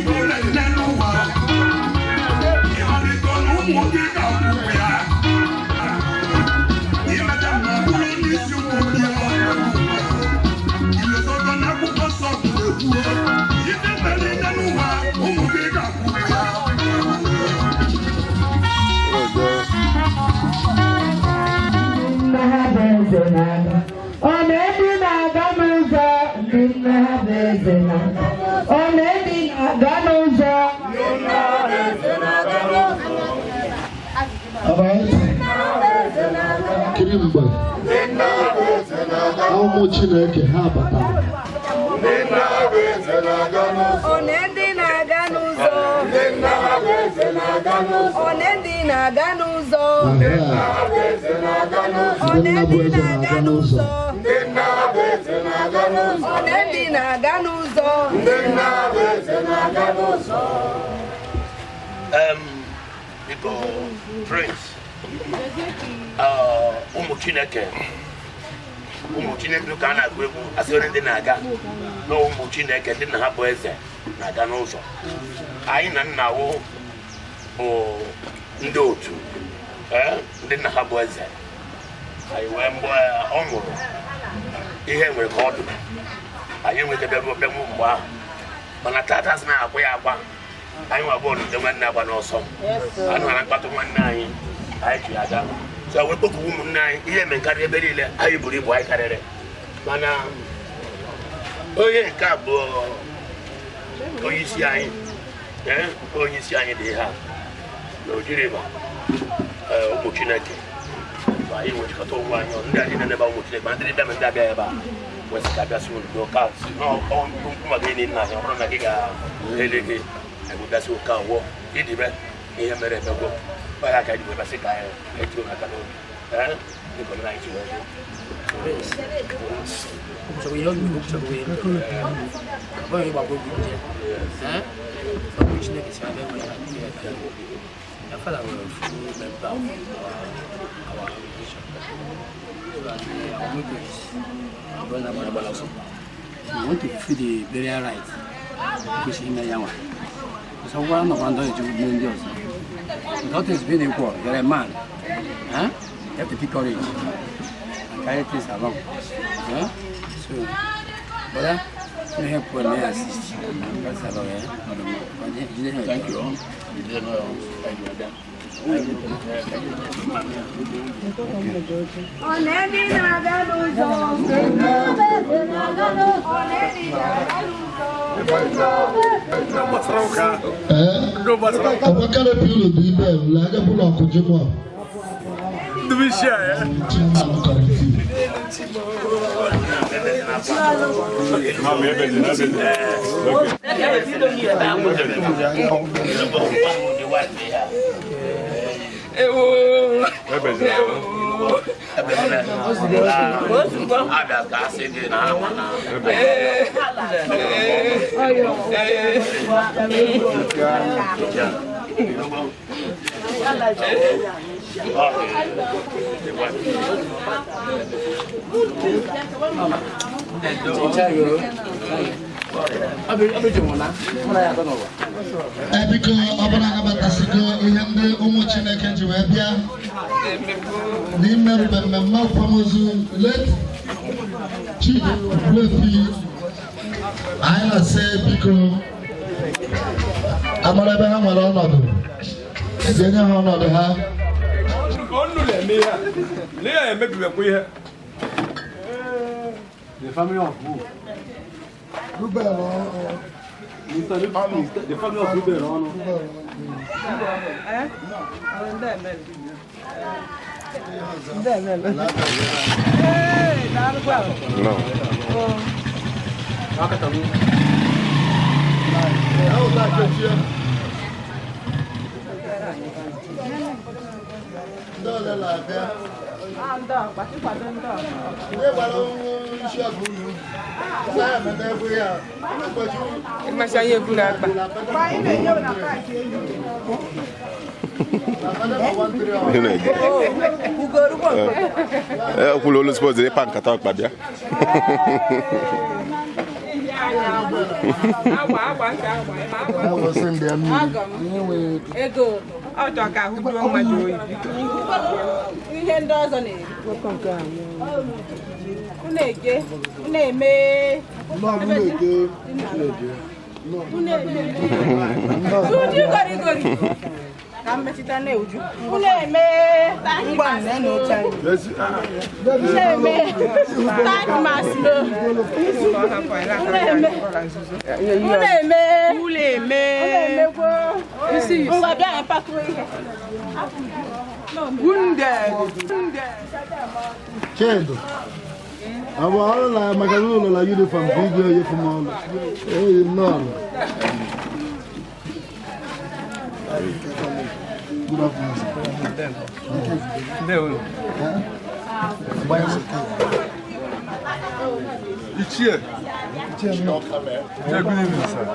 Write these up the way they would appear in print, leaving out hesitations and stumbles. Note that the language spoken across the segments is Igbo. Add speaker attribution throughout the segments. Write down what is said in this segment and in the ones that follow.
Speaker 1: Ife nne n'ụwa ịmalite na ụmụ gị ga-akwụ ya imecha ma bụrụ n'isi ụmụ gị. Ilezogo na akwụkwọ nsọ kwuru ekwuo ife mere nne n'ụwa, ụmụ gị ga-akwụ ya.
Speaker 2: Nne ha bụ eze na-aga. Ọ na-ebi na-aga n'ụzọ, ndị nne ha bụ eze na-aga. Ọ na-ebi na-aga n'ụzọ.
Speaker 3: Alright. Kiri mgbe ụmụ Chineke ha batara.
Speaker 4: One ndị na-aga n'ụzọ. One ndị na-aga n'ụzọ.
Speaker 3: Ndị nna bụ eze na-aga n'ụzọ.
Speaker 4: One ndị na-aga n'ụzọ.
Speaker 5: Biko, Prince, ụmụ Chineke, ụmụ Chineke ka a na-agụ egwu asị onye ndị na-aga na ụmụ Chineke, ndị nna ha bụ eze na-aga n'ụzọ. Anyị na nna wụ bụ ndị otu ndị nna ha bụ eze. Anyị wee mgbe ọ nwụrụ, ihe nwere ka ọ dị, anyị enweghị bịa bịanwu mgbe ahụ, mana tata sị na-akwa ya akwa. Anyị nwa bọọlụ ndị nwanne agba n'ọsọ anụ na mkpatụ nwanne anyị, anyị ji aga so wee kpọkuwe ụmụnne anyị. Ihe eme nkarị ebe niile, anyị buru ibu, anyị karịrị, mana onye nke a bụ onye isi anyị. Ee, onye isi anyị dị ihe a na Ojiriba. Ụmụ Chineke, anyị nwechikọta onwe anyị ọnụ, ndị anyị na-ebe ụmụ Chineke, ma ndị bịa ma ndị abịa ebe a wesị ka abịa sị unu ka nwa gị nna anyị, ọ bụrụ na gị ga-ele gị egwugasị ụka awọ idibe ihe mere emegwo ya ka anyị ji wee ka anyị etiro aka n'obi. Ee, dịka omenala anyị si wee dị.
Speaker 6: Your father was a full member of our organization. So that our motto is Brother Balaso. We want to fulfill the burial right. Because in the Yawa. So one of one does you. Without it being equal, you're a man. Huh? You have to be courage and carry things along. Huh? So, brother, you help when they assist. That's about it.
Speaker 5: Thank you.
Speaker 4: One ndị na-aga n'ụzọ. One ndị na-aga n'ụzọ.
Speaker 3: Ọba canopy ụlọ dị ibe la aga bụlọ ọkụjụ mọ. Chairman committee.
Speaker 5: Abịa ka asị gị na ha nwa na
Speaker 3: Biko, ọ bụrụ anabatasigo ihe ndị ụmụ Chineke ji wee bịa n'imerube mmemme akwamozu late Chief Ogbuefi, anyị na-asị biko amara ebe ha nwere ọnọdụ eji enye ha ọnọdụ ha.
Speaker 7: Ọnụ na-eme ihe a. Lee ya emebiwekwa ihe.
Speaker 6: The family of who?
Speaker 3: Ruben.
Speaker 6: The family of Ruben Ono.
Speaker 8: No. Kwulu olu suppose ịpa nkata ọkpa bịa.
Speaker 4: Ego ọ ka ahụ juo mmadụ oyi. Ihe ndị ọzọ na-eri. Unu eme. Uju gori gori. Ka mmetụta na-uju. Unu eme. Unu eme. Unu eme. Unu eme. Ngwa bịa pakuo ihe.
Speaker 3: Chedo. Ọ bụ ọrụ na maka ụlọ na uniform ka iji onye fụ m ọrụ. Oyi nnọọ. Good afternoon, sir.
Speaker 7: Ichie. Ichie, good evening, sir.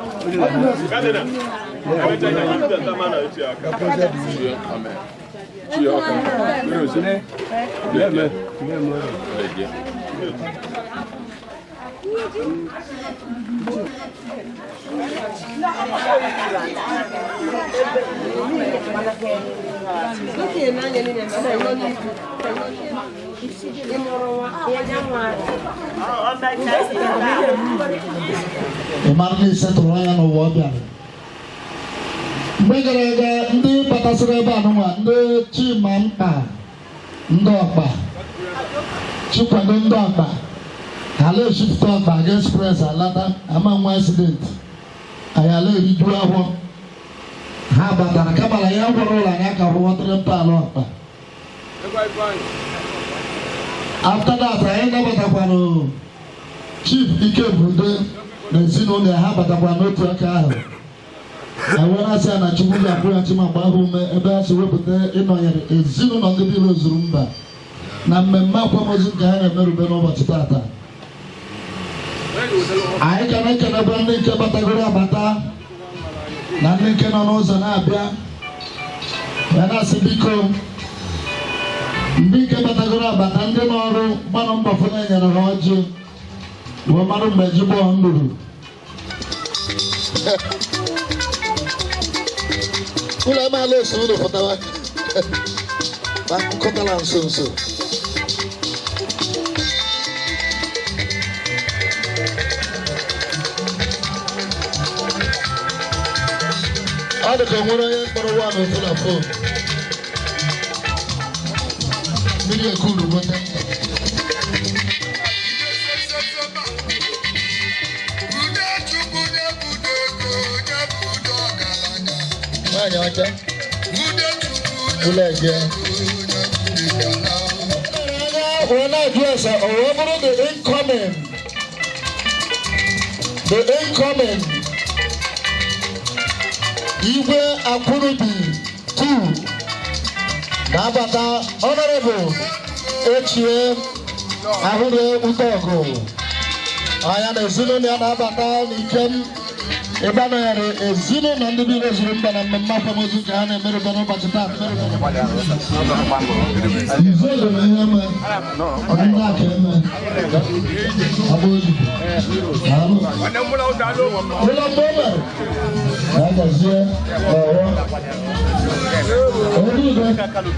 Speaker 3: Ịmara ise tụrụ anya n'ụwa ọ bịara. Mgbe gara aga ndị batasịrị ebe a nụnwa ndị Chima mkpa ndị ọkpa Chikwado ndị ọkpa ala eshipụta ọkpa aga express alata ama nwa accident anyị ala eriju ahụ ha batara kama na ya gwọrọ ụlọ anyị aka hụwatara mpaghara ọkpa. After that anyị nabatakwara Chief Ikebude na ezinụlọ ya ha batakwara n'otu aka ahụ. Anyị asị ya na Chukwu ga-akwụghachi ma gbaa ha ume ebe ha si wepụta ịnọnyere ezinụlọ ndị niile ozuru mba na mmemme akwamozu nke ha na-emerube n'ụbọchị tata. Anyị ka na-ekenebe ndị nke batagoro abata na ndị nke nọ n'ụzọ na-abịa ya na-asị biko ndị nke batagoro abata ndị n'ọrụ gbanụ mbọ fụ na enyere ha ọjị wee marụ mgbe ji gbọọ nduru. Ụlọ amaala osu ụlọ pụtawa na nkụtala nso nso. Ọ dị ka nwere onye mkpọrọ nwa n'ofu na fon. Mmiri ekuru nweta. Nwaanyị ọcha. Ụlọ eje. Wee na-ajụ ese, ọ wee bụrụ the incoming. The incoming. Igwe Akwurubi 2 na-abata Honorable Echie Ahụrụ Udogu. Anya na ezinụlọ ya na-abata n'ikem ịgbanarị ezinụlọ ndị niile zuru mba na mmemme akwamozu nke ha na-emerube n'ụbọchị taa. Izu na ihe eme, ọdịda aka eme, agba ozugbo. Daalụ. Ụlọ mgbe o mere, na-agazie ọghọ. Onye udo, na-ekele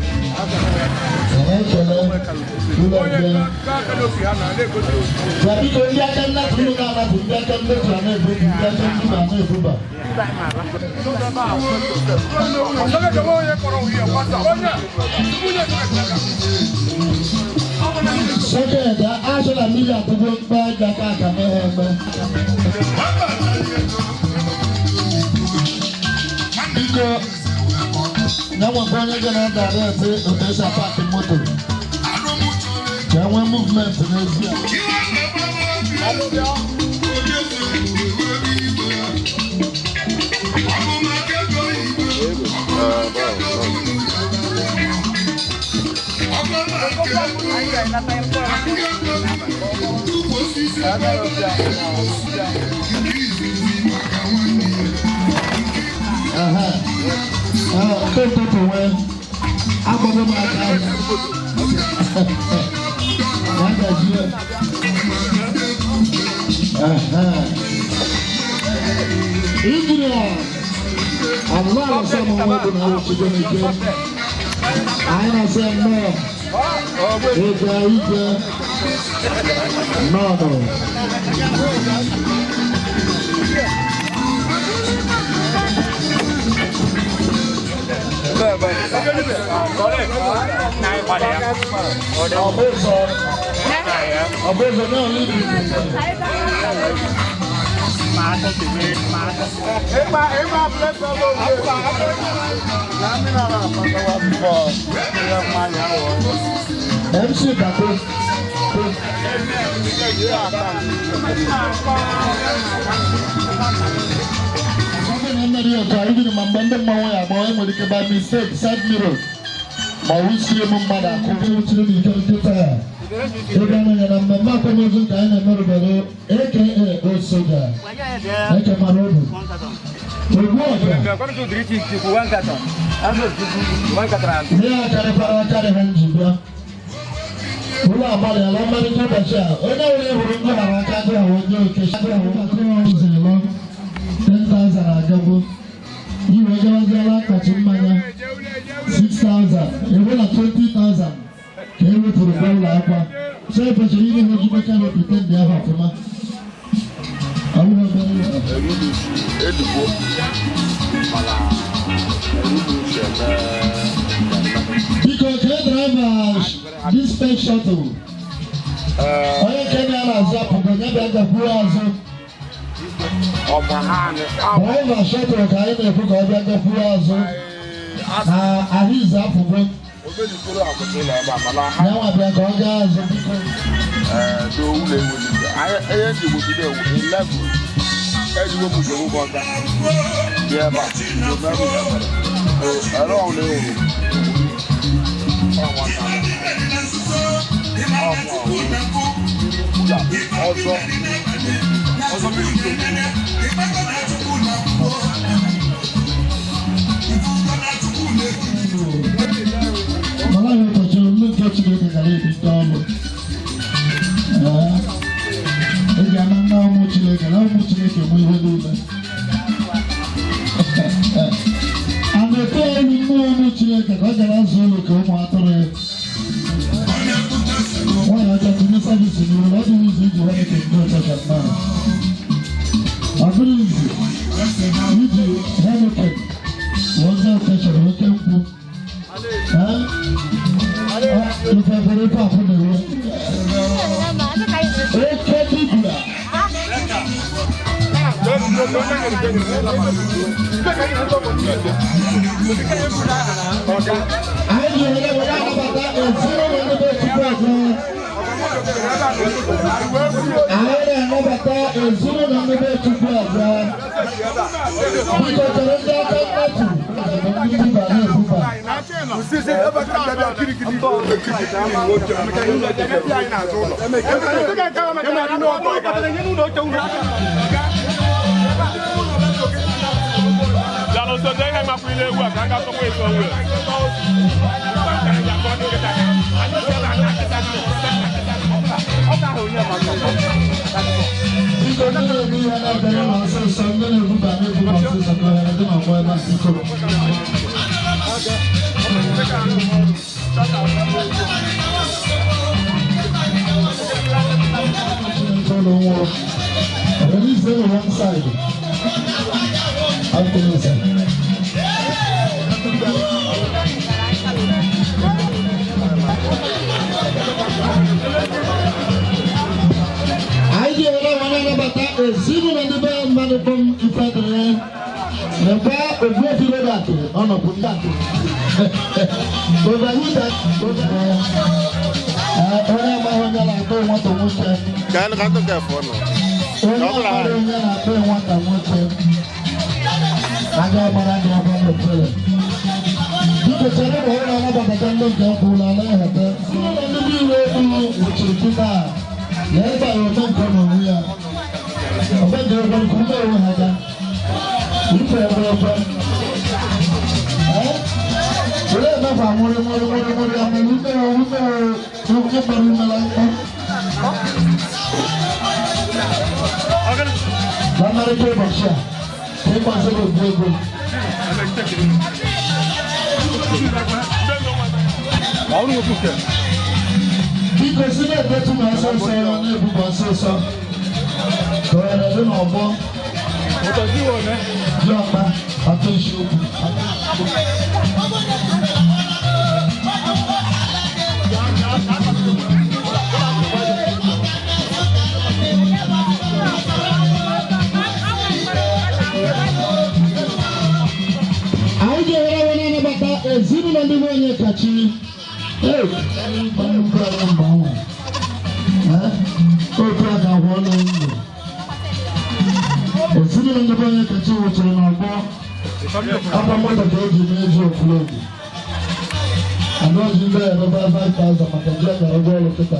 Speaker 3: ụlọ mgbe. Ya biko ndị aka nnapụ ụlọ na-anapụ, ndị aka mmefu a na-ebubu, ndị aka mmefu a na-ebuba. Second, asị na mmiri atụgo mkpa aja aka aka mee ha eme. Biko, ya nwekwa onye ga na-adara ete otu esi apaki moto. Ka enwee movement n'ezi a. Ụtụtụ nwee agbado m aka ya gazie. Injinia Alala Sam Onwegbu na Arụchigo n'ike. Anyị na-asị ya nnọọ. Ije ije nnọọ nọ. Ọbụzọ ọbụzọ náà níbi MC Bako. Ọ na mmeri otu a ibiri ma mgbe ndị mmanwụ ya agba enwere ike by mistake side mirror ma ọ wụsiri m mmadụ akụ wụchiri m ike nkịta a ebe a nọ na mmemme akwamozu nke anyị na-emerụbere aka Osoja eke mara obi ogbu ọja ihe a karịkwara akarị ha nji bịa ụlọ agbalịala mmalite ụbọchị a onye nwere hụrụ ngụghara aka gụghara onye oke gụghara 10,000 agago iwe gawaziala akpati mmanya 6,000 ebe na 20,000 ka e wepụrụ gwa ụlọ akwa so e kwesịrị inye ha ojide kanopi ndị ahụ ọfụma ọ bụghị obere ihe. Biko kee driver this fake shuttle onye nke na-azụ apụgo ya bịa gakwuo azụ. Driver shuttle ka anyị na-ekwu ka ọ bịa gakwuo azụ na ahụize apụgo ya nwa bịa ka ọ gaa azụ biko. Mana anyị ụbọchị ndị nke Chineke gara ebite ọlụ. Ee, ị ga-ama nna ụmụ Chineke na ụmụ Chineke mụ ihe niile. A na-ete elu mmụọ ụmụ Chineke ka ọ gara azụ ụlọ ka ụmụ atụrụ ya. Nwaanyị ọcha tinye service n'ihu na ọ dịghị izu iji nwanne ndị ọcha ka mma. Ọ dịghị izu iji Heineken wee okechara oke nkwụ. Ife ife afụ na-ewe. Oke dibịa. Anyị ji ohere were anabata ezinụlọ ndị be Chukwu ọzọ. Anyị na-anabata ezinụlọ ndị be Chukwu ọzọ. Biko chere ndị aka mmatụ ndị buba na-ebuba. Biko ndị na-eme ihe na-abịa na ọsịsọ ndị na-ebuba na-ebuba ọsịsọ ka ohere dị n'ọgbọ ebe a biko. Chineke ụlọ nwụrụ. Release them on one side. Afternoon, sir. Anyị ji ohere wee na-anabata ezinụlọ ndị be mmadụ bụ ife dịrị ya. Nekwa Ogbuefi Robert ọnọbụ ndị akụ. Overheat onye amaghị onye na-akpọ nwata nwoke. Onye amaghị onye na-akpọ nwata nwoke. Aga amara gị ọgba n'ofere. Biko chere ma ọ na-anabata ndị nke nkwụ ụlọ ala ehete. Ụlọ ndị niile elu nwụchiri kịta na ebe a ome nke n'onwe ya. Ọbe nke ekwe nke ume onwe ha ga. Ife ekwe ekwe. Olee emefa nwụrị nwụrị nwụrị nwụrị amere ume ume ịkpọrọ umela mkpọ. Na mmalite ụbọchị a, ka ị Ịgbaziri obi ego. Biko si na-edetu na ọsọsọ ya na-ebuba ọsọsọ. Ka ọ dị n'ọgbọ. Diọkpa atọ isi okwu. Anyị ga-ewere were anabata ezinụlọ ndị be onye kachi. Ee, onye ukwu anyị mgbe ahụ. Ee, otu a ga-agwa ọnụ ndụ. Ezinụlọ ndị be onye kachi wụchiri n'ọgbọ. Akwa moto ka eji mee ji ofulogu. Ada ọjị ndị a erebe 5,000 maka ndị a gara ụgwọ ọrụ kịta.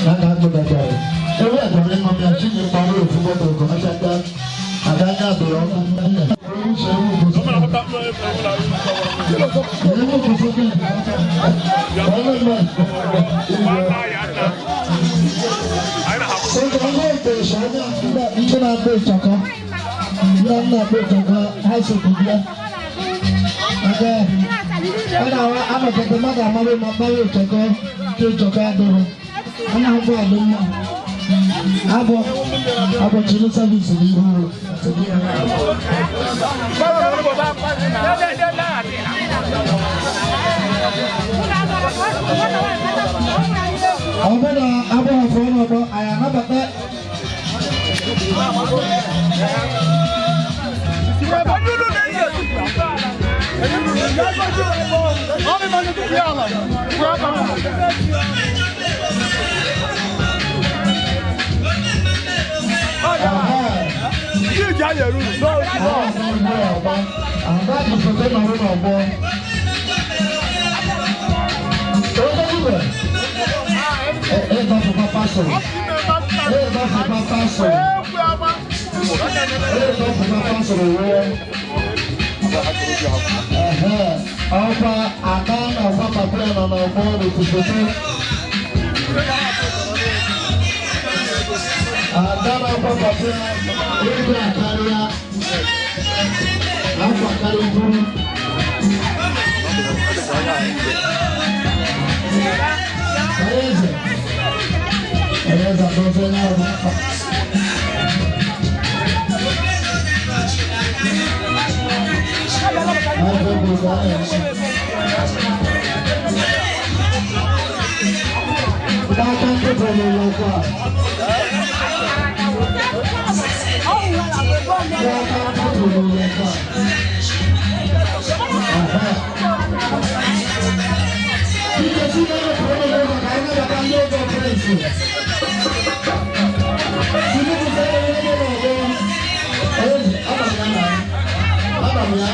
Speaker 3: Na ga-akpụdagara. Ewu a chọrọ ịṅụ ya Chineke kpọrọ ofu bọtụlụ ka ọ chata. Ada anya adịrị ọkụ nne. Ndị na-akpọ ịchaka, ndị na-akpọ ịchaka, ha sokwu bịa. Maka ọ na-awa anọkọta mmadụ amaghị ma mkparị ịchaka nke ịchaka adịghị. Ọ na-akwụ adị mma. Abọ abọchiri savisi n'ihu. Ọ bụrụ na abụghị afọ n'ọgbọ, anyị anabata. Ọkwa ada na ọkwa papa nọ n'ọgbọ n'ofufoto. Ada na ọkwa papa ego akarịa akwa karịa buru. Eze eze adọzie ya ọrụ mkpa. N'aka nkịtị n'ụlọ ọkwa a. N'aka nkịtị n'ụlọ ọkwa a. Biko si n'ebe pụrụ n'ụlọ ka anyị nabata ndị ọzọ prinsi. Tinubu sị ebe n'ebe n'ọgbọ. Eze, ama m ya na. Ama m ya.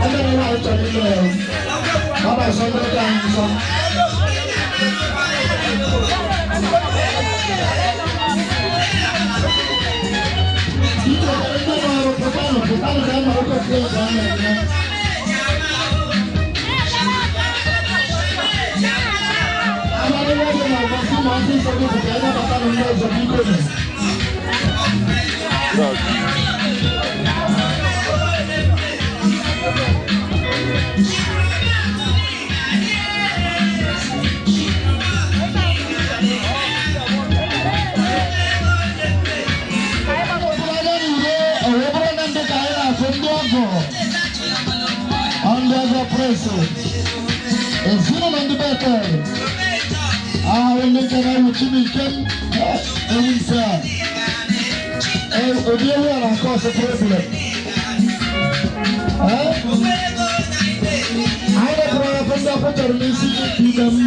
Speaker 3: Ebe na nwaanyị chọrọ ịlụ ya. Ọ na-asọ ndị ọjọọ anyị nsọ. Biko, ndị na-arụ pụtanụ pụtanụ ka a mara oke ọkụ ya ka a na-eme. Abalị nwoke na-agba sị ma ọsịsọ gị bụ ka anyị nabata ndị ọzọ biko nụ. Ndị ọgọ presi ezinụlọ ndị Betel ahụ ndị nke na-ewuchi n'ike ewu ise a ụdị ewu a na-akọ ọsọ problem. Anyị depụrụ ya ndị afọ chọrọ n'isi ime m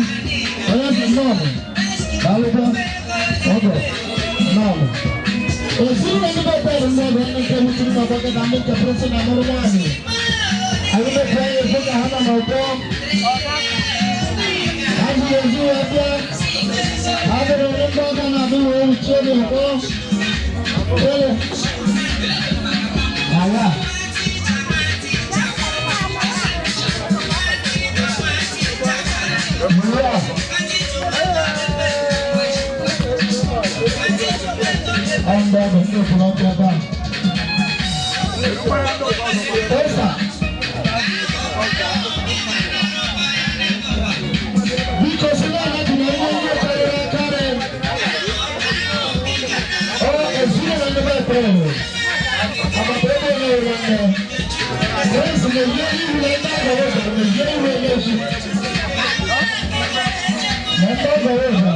Speaker 3: onye si nnọọ daalụkwa ọgọ nnọọ. Ezinụlọ ndị Betel ndị ọgọ ndị nke wuchiri n'ọgbọ gị na ndị nke presi na-amụrụ nwaanyị. Anyị mepee ya efu ka ha nọ n'ọgbọ. Ha zuru ezu wee bịa. Ha bụrụ ndị ọga na-abịa wee wuchie n'ọgbọ. Ee. Ala. Mura. Ndị ọgọ. ndị okorobịa ebe a. Esa. Biko si na anaghị na ihe ndị karịrị akarị. Ọ ezinụlọ ndị be ekpere. Agbata obi onye nwere nne. Esi na ihe ihu na ndị agọrọ ụzọ na ihe ihu onye echi. Na ndị agọrọ ụzọ.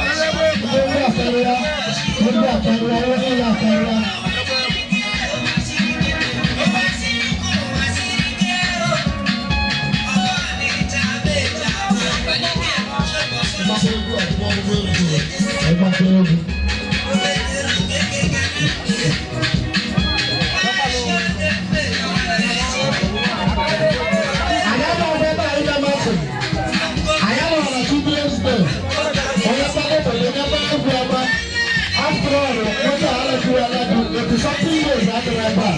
Speaker 3: Ndị akarịa, ndị akarịa, ndị akarịa. Ịgbata egwu. Anyị amaghị ebe anyị ga-amasị. Anyị amaghị na Children's Day. Onye mgbada obodo, onye mgbada egwu ọma. After all, onye alakụrụ alakụ, 80-something years adịrị ebe a.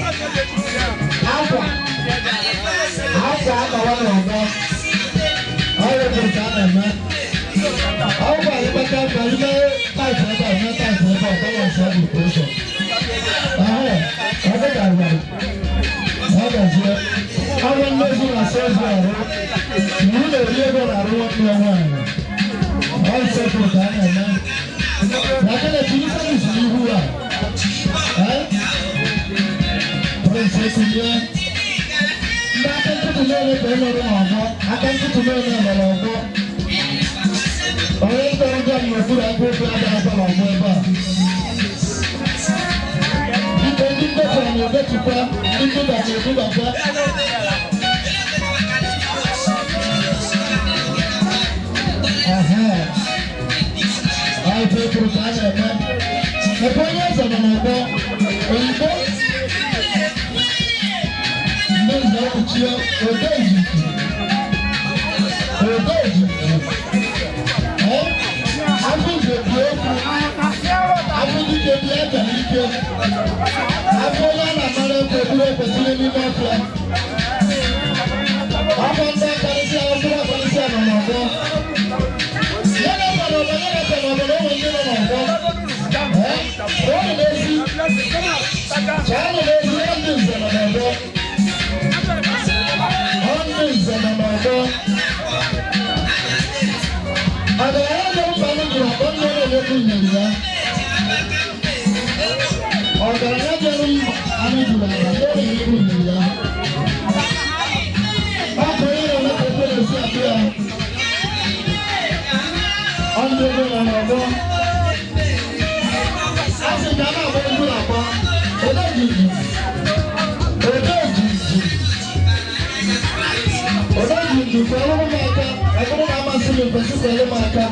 Speaker 3: Akwa. Akwa akawa n'ọgbọ. Ọ wepụrụ ka a na-eme. Ọ bụ anyị gbata mbọ ime taịpụ ebe a, mee taịpụ ebe a, balance ya bụ operation. Ahụ, ọ dị ka agwa. Ọ gazie. Ọrụ mmezi na-asa ozi arụ. Iwu na-eri ego na-arụ nwanne ya nwaanyị. Ọ nsọpụrụ ka a na-eme. Na aka na-etinye service n'ihu a. Prince etinye. Ndị aka nkịtị niile ka e mere n'ọgbọ. Aka nkịtị niile mere ọgbọ. Onye ntọrọ m n'okpuru aka ofe agaghị n'ọgbọ ebe a. Biko ndị ndetu na-edetukwa, ndị nduba na-edubakwa. Ife kwuru ka a na-eme. Ebe onye eze nọ n'ọgbọ, oyibo ndị nze ekpuchie ode ijiji. Ode ijiji. Afọ ije bi okwu, afọ dike bi aka n'ike, afọ onye a na-amara ekwe buru ekwesịrị n'ime ọfịa. Afọ ndị akarịsịa, mkpụrụ akarịsịa nọ n'ọgbọ. Ya na-ebe n'ọgbọ, ya na-ebe n'ọgbọ, na onwe ndị nọ n'ọgbọ. Pụọnụ n'ezi, chaanụ n'ezi, ọ ndị nze nọ n'ọgbọ. Ọ ndị nze nọ n'ọgbọ. Ọgaranya dị mkpa m jụrụ akpọ nne na-emekwu nyere ya. Ọgaranya dị mkpa anyị jụrụ akpa nne na-emekwu nyere ya. Ọ bụ onye na-eme ka ekwe na-esi atụ ya. Ọ ndị ego nọ n'ọgbọ. A sị ka a na-agba egwu na-agba. Ode jiji. Ode jiji. Ode jiji kwere m aka. Ọ bụrụ na amasị m mkpesị kwere m aka.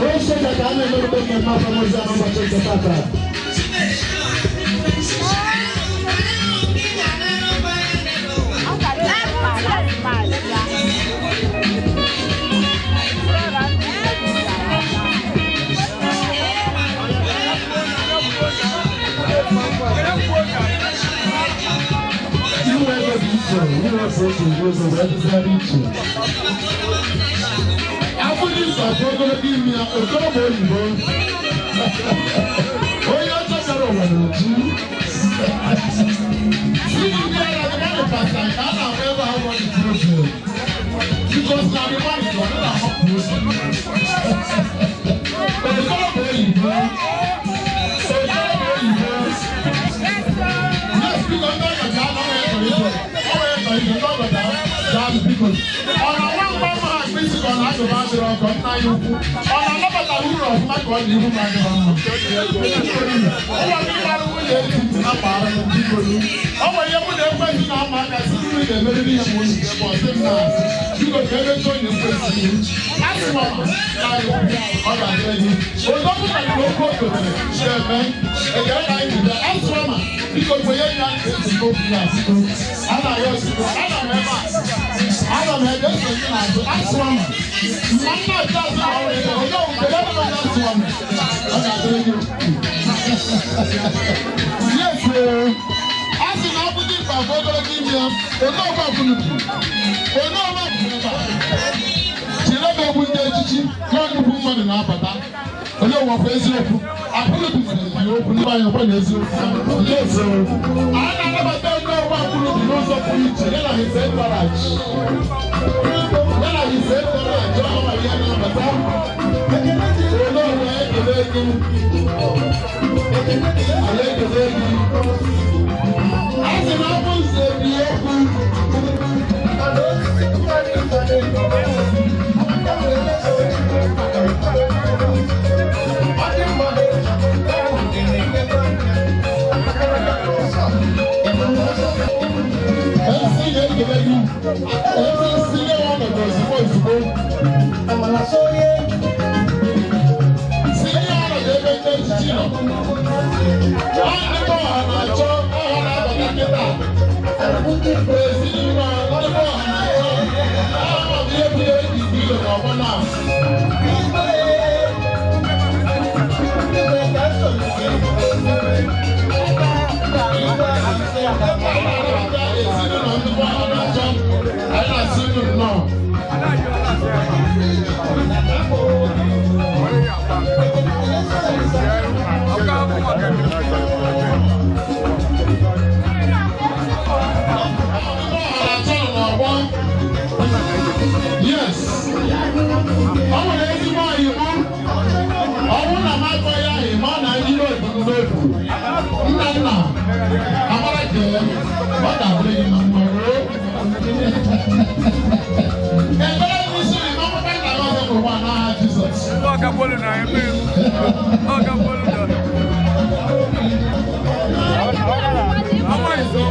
Speaker 3: Onye soja ka a na-emerube mmemme akwamozu a n'ụbọchị nke tata. Inwe ego dị iche, inwe ose ose ụzọ wee dịzigharị iche. Afọ dị nsọ bụ ogologo imi ya, okorobịa oyibo. Onye ọcha bịara ụwa n'oju. Si ndị ara gị na pasa nke a na-ahụ ebe ahụ nọ n'etiti. Because na the man is one na-ahapụ ozi. Okorobịa oyibo. Okorobịa oyibo. Yes, because ndị ọgọ ji anọ wee tọrọ ije. Ọ wee tọrọ ije, ndị ọgọ ji anọ biko. Ọ na-nwa mgba mma ha akpịsị ka ọ na-agụba adịrọ ọkọ nna ya ukwu. Ọ na-anabata uru ọfụma ka ọ dị ihu ma adịrọ mma. Ụlọ ndị gbara nwunye eti na mpaghara biko. Ọ nwere ihe mụ na ekwentị na-ama aka si nri na-emeriri ihe ma unu ebe ọ sị m na-asị. Biko ka ebe chọọ onye ekwentị ihu. Asị m ọma na ya ukwu ọ ga-adịrị gị. Odogwu na okwu o gotere na-eme ekele ka anyị jide. Asị ọma biko kwenye ya esi okwu ya biko. A na-ayọ ozugbo. Ana m ebe a. Ana m ebe eso gị n'azụ. Asị ọma. Mma nna ọjọọ asị na ọrụ ebe. Onye ọbụla ebe ọbụla asị ọma. Ọ ga-adịrị gị. Yes, a sị na ọ bụ dịkpa Ga-afụ ogologo imi ya. Onye ọgba akwụnubi, onye ọgba akwụnubi chere m egwu ndị echichi na nnukwu mmadụ na-abata. Onye ụwa bụ eziokwu, akwụnubi nwere ihe okwu ndị anyị ọgba na eziokwu. Yes, a na-anabata onye ọgba akwụnubi n'ụzọ pụrụ iche, ya na his entourage, ya na his entourage. Ọ ma ihe na-abata. Onye ọgba, ekele gị, anyị ekele gị. A sị na ọ bụ nze bi okwu. MC ga-ekele gị. MC si nye ya ọnọdụ ozugbo ozugbo. Si nye ya ọnọdụ ebe ndị echichi nọ. Ọ ndị be ọha na-achọ ọha na-abata kịta. Ezinụlọ ndị be ọha na-achọ ọha ma bụ ihe butere igwe n'ọgbọ na. Ezinụlọ ndị be ọha na-achọ, anyị na-asị unu nnọọ. Ọha na-achọ nọ n'ọgbọ. Yes. Ọ nwere ezigbo ọyị mụ. Ọ bụrụ na m akpọ ya ahụ, ma ọ na ndị otu n'otu. Nna nna, amara kee, ọ ga-abụrụ gị na mma ruo. Ekpere m isi na ọmụta nna gị ọzọ n'ụwa n'aha Jizọs.
Speaker 7: Ọga bolu na ebe. Ọga bolu na. Ama iso.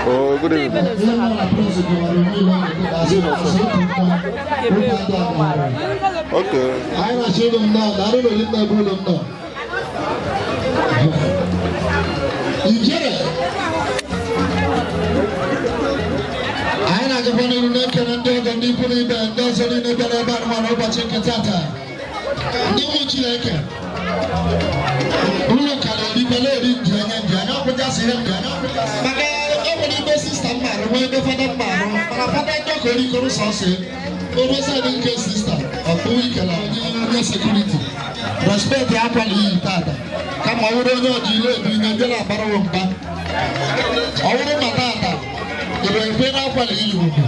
Speaker 8: Oh, good evening. Okay.
Speaker 3: Anyị na-achọ ụlọ nnọọ, na arụrụ nna ebe ụlọ nnọọ. Ijere. Anyị na-agakwa n'iru na-ekele ndị ọgọ, ndị ikwu na ibe, ndị ọzọ niile bịara ebe a nụma n'ụbọchị nke tata. Ndị ụmụ Chineke. Ụlọ kara erikwa na-eri nji anya nji anya ọkpụchasị ihe nji anya ọkpụchasị. Maka e nwere ebe sister mma arụ, nwee ebe fada mma arụ, mana fada ndị ọka orikọrọ sọsọ obe side nke sister ọkpụ ikele onye security. Respect akwala iyi tata. Kama ọ bụrụ onye ọji ile ebu ihe ndị na-abarawo mba. Ọ bụrụ ma tata, ebe ekwe na-akwala iyi ugwu.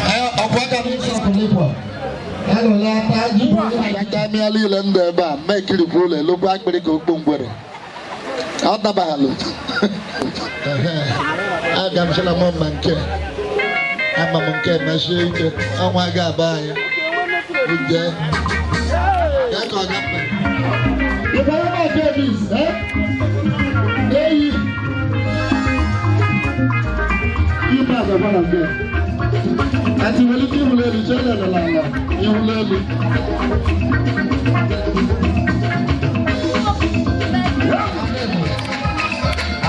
Speaker 3: Ee, ọkwa aka m ndị amịala ile ndụ ebe a mma ekirikwa ụlọ elokwa akpịrị ka okpo ngwere ọ dabaghalụ. Aga m sịla m ma nke ama m nke mesie ike ọnwa ga-aba anyị uje ya ka ọ ga mma. Ịbara m Davis, eh? Eyi. Ime agakwa na nke. Àti welite iwuli elu chee lele ala iwuli elu.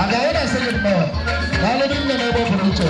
Speaker 3: Agaghị na-asị gị nnọọ. Daalụ nne n'ebe ọ pụrụ iche.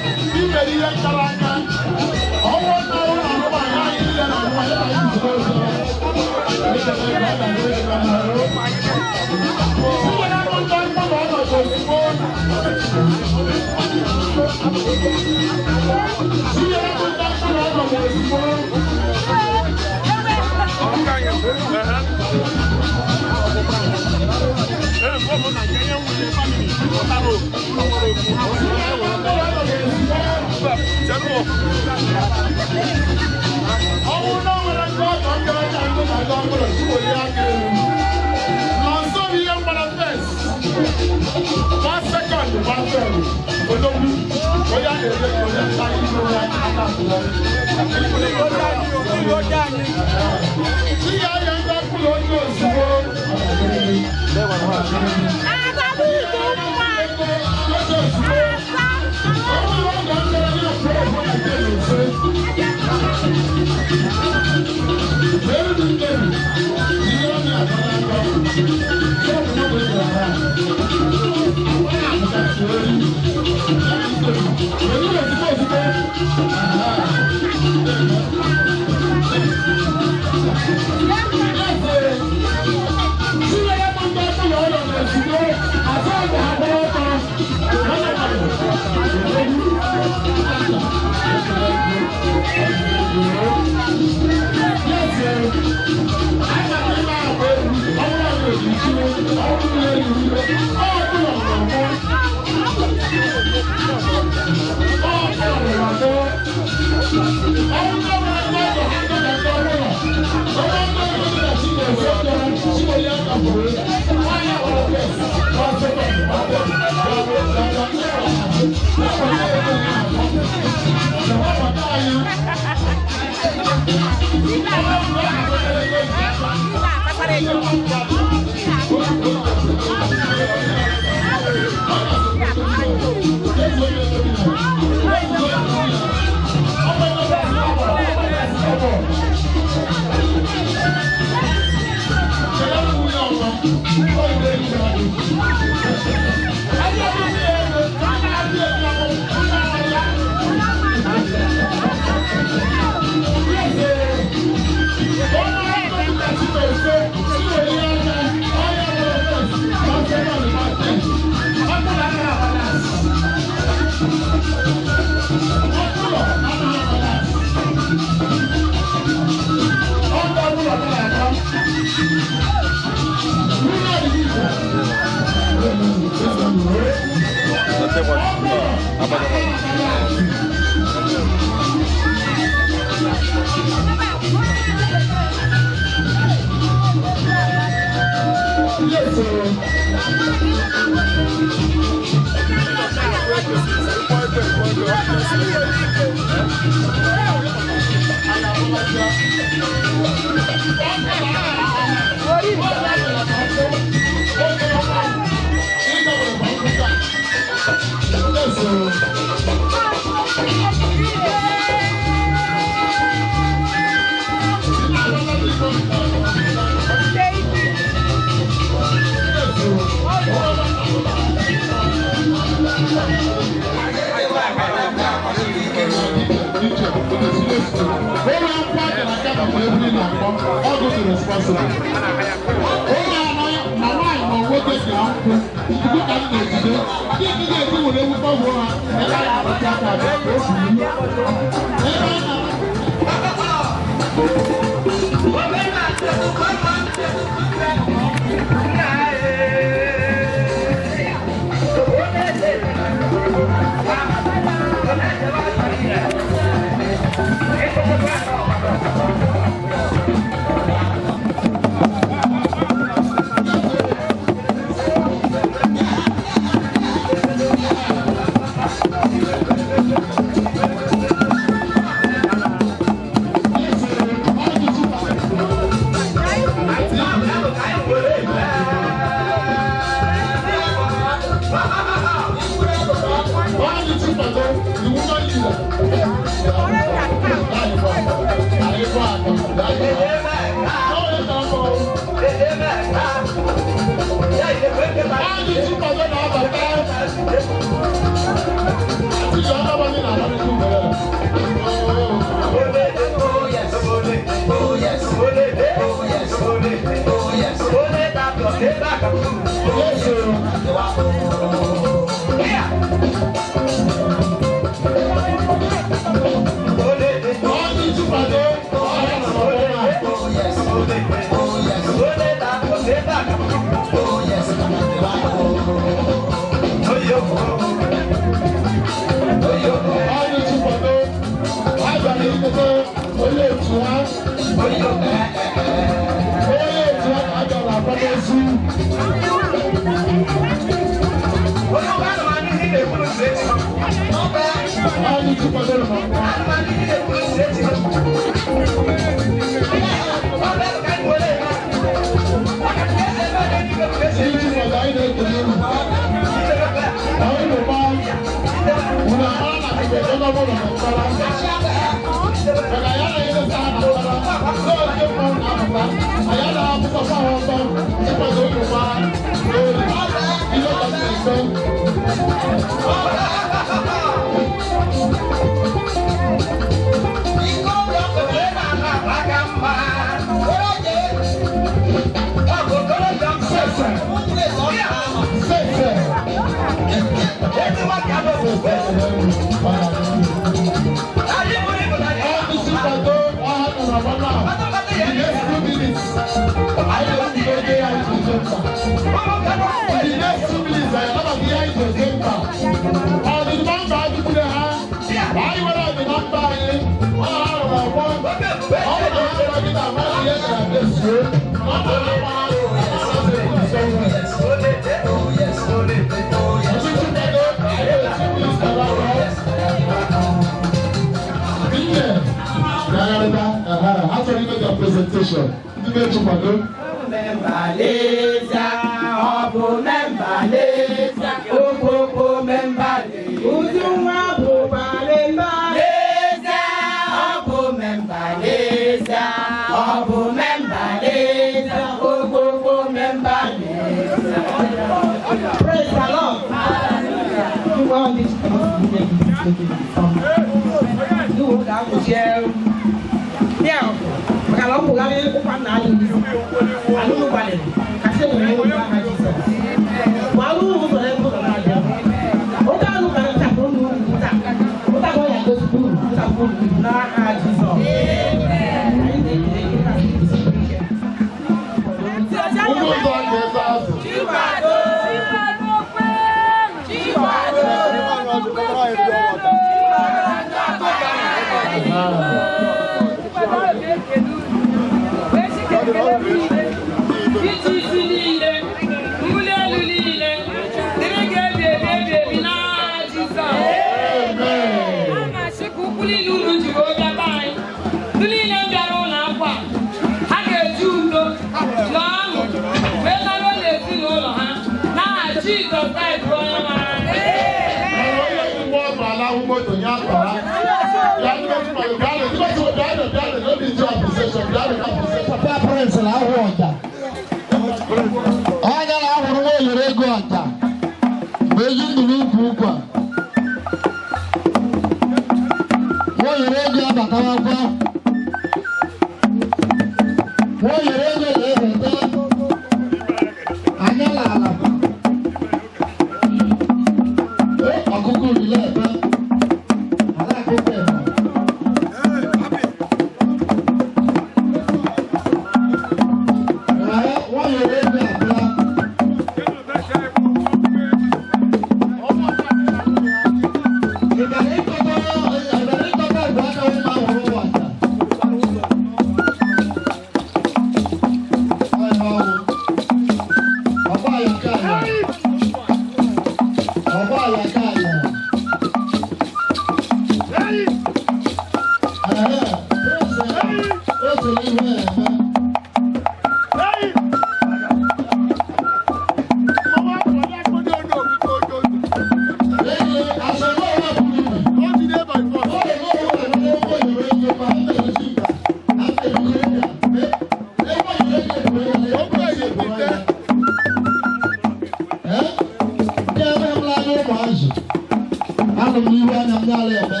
Speaker 3: Anọ m n'ihu anya m n'ala eme.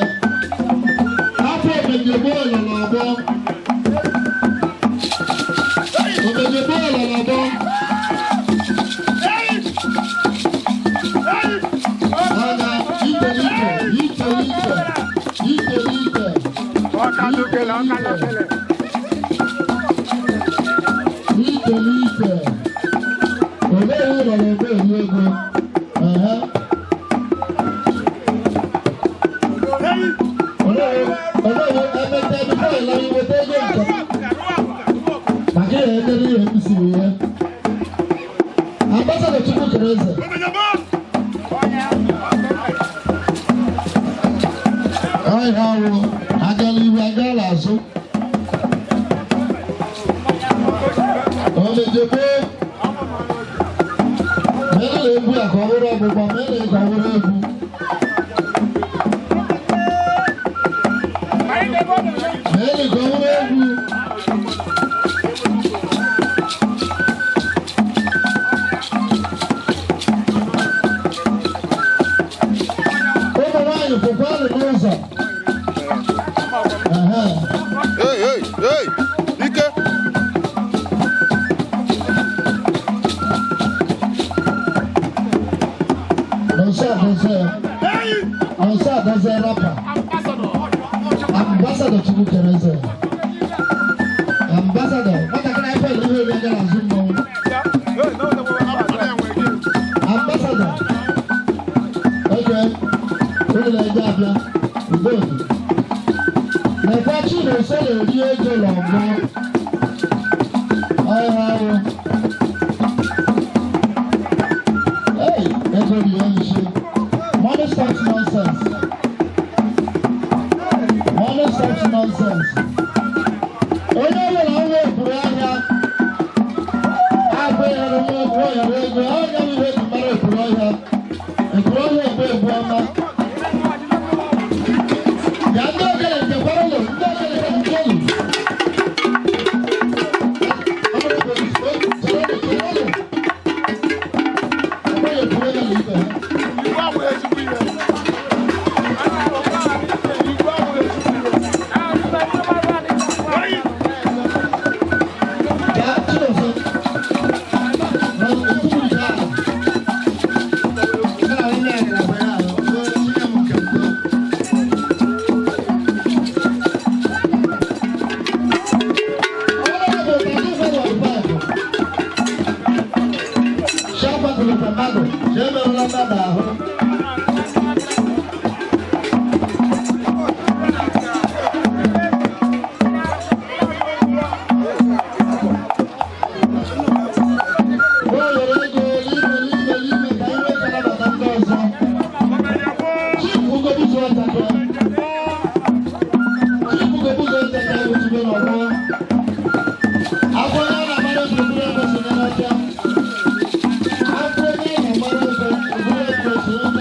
Speaker 3: Afọ omejegbo ọlọ n'ọgbọ. Omejegbo ọlọ n'ọgbọ. Mana ite ite ite ite ite ite.
Speaker 1: Ọkalukele, ọkalukele.
Speaker 3: Ite ite. Olee ụlọ na-ebe eri ego? Ehe. Olee emeta bifo ịla iweta ego nke m? Maka ihe edere ihe m siri ya. Ambassador Chukwu kere eze. Ọhịa awụ agala ihu agala azụ. Omejegbo mere na egwu a ka ọ bụrụ ọgbụgba, mere ka ọ bụrụ egwu. Mere ka ọ bụrụ egwu. Ụmụ nwaanyị pụkwanụ n'ụzọ. Ehe.
Speaker 8: Hey, hey, hey! Ike!
Speaker 3: Nonso Adozie. Nonso Adozie rapper. Ambassador Chukwu kere eze. Ambassador. Nwatakịrị afọ iri ihe eri aga n'azụ mmọnwụ. Ambassador. Okay. Unu na-eje abịa. Udodo. Lekwa Chinonso na-eri ego n'ọgbọ. Ọhịa ahụ. Hey, ego rie nshi. Money stops nonsense. Money stops nonsense. Onye ọbụla nwa okpuru ahịa abụ ịghara nwa okpuru ọhịa ego, ọnya bụ ihe eji mara okpuru ọhịa. Okpuru ọhịa egbu egbu ọma. Ya ndị ogene nkekwara ụlọ, ndị ogene nke ụlọ. Ọ bụrụ polisi, o chere chere ụlọ. Ọ bụghị okpuru ọhịa na ibe ha.
Speaker 7: Igwe abụghị ezigbo ihe. Igwe abụghị ezigbo ihe.
Speaker 3: Ya Chinonso, na ntụrụ nke ahụ. Nke na onye a gara ya ahụ, onye m nke mbụ. Honorable Tatu Fọwọ́ Shapa tụrụ mmadụ, jee merụla mmadụ ahụ. O were ego n'ime n'ime n'ime ka anyị nwee ike nabata ndị ọzọ. Chief Ugobuzo Ọtaka. Chief Ugobuzo Ọtaka ewuchibe n'ọgbọ. Afọ ya na-amara gburugburu ebe sonye n'ọcha. Afọ onye na-amara ebe gburugburu ebe sonye.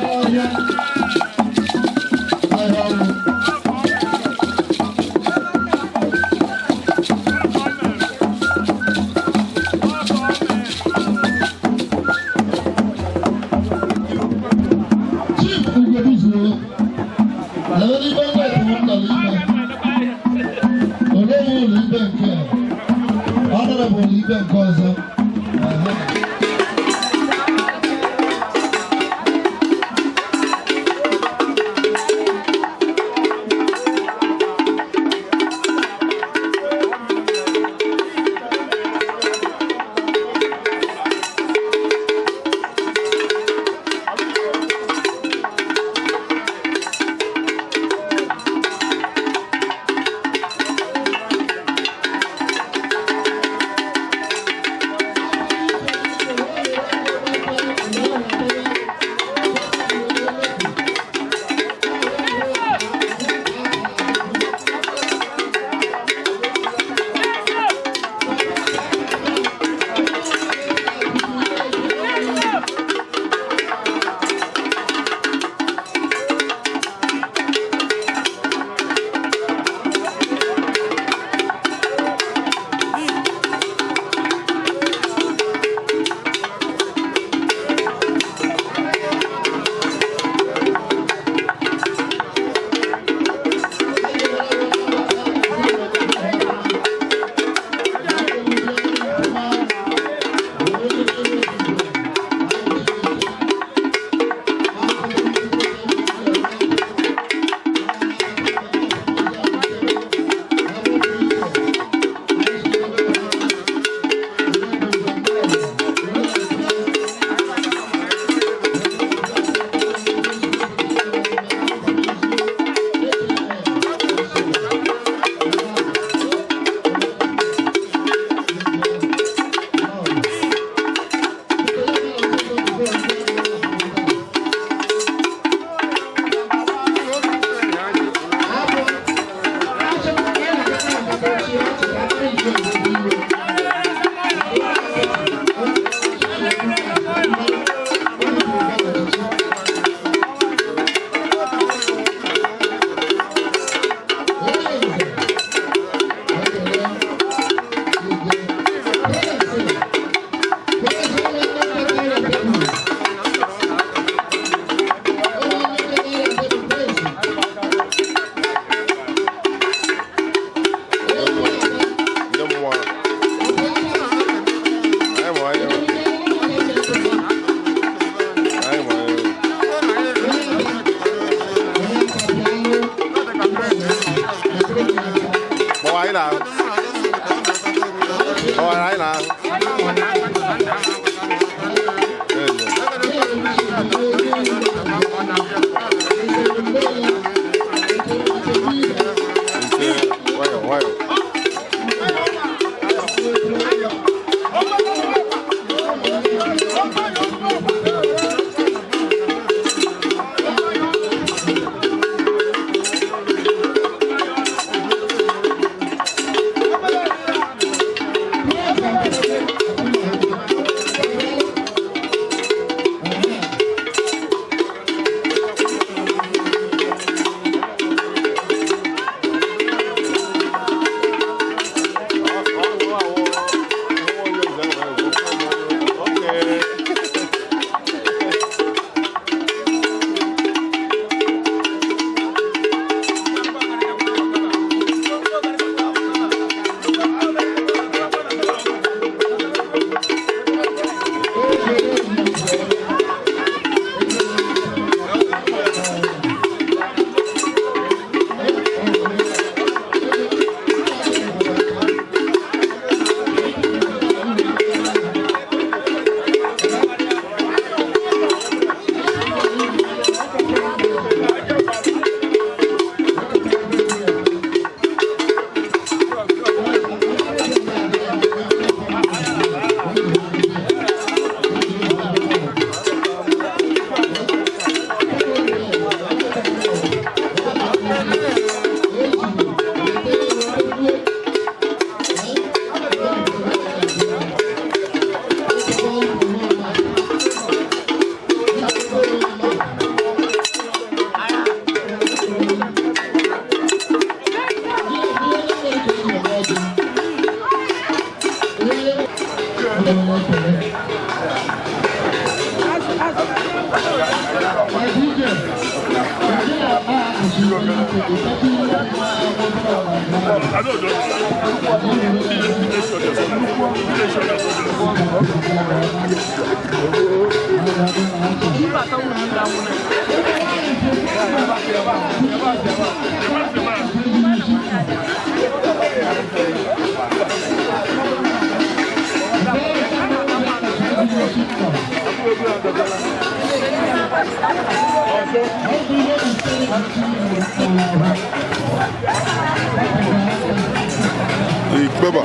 Speaker 8: Ikpeba.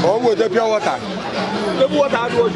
Speaker 8: Oh, with the pure water. The water was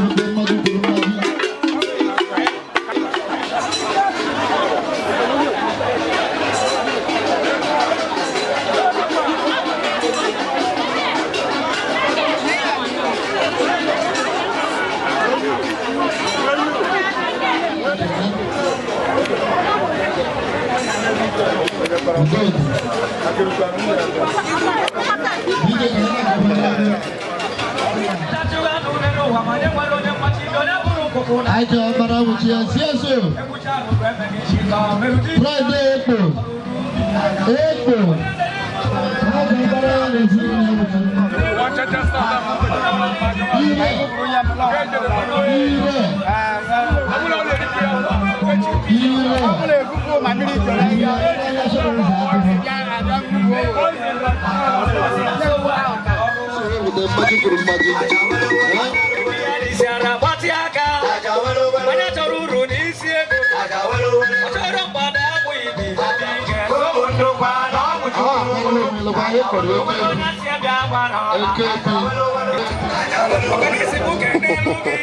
Speaker 3: ewute mmadụ kwuru mmadụ. Ajọ ọkpara wuchi ya si eso. Friday ekpo. Ekpo. Ajọ ọkpara ya na-esi ya wuchi. Ire. Ire.
Speaker 9: Onye chọrọ uru n'isi ego, ọ chọrọ mgbada abụghị ibi onye si abịa gbara ọla. Ọganisi bụ kene elu gị,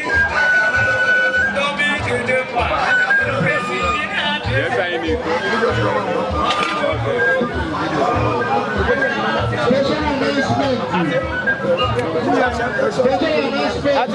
Speaker 9: dobe ije dị mkpa, esi na-adị.
Speaker 3: Special announcement. Special announcement.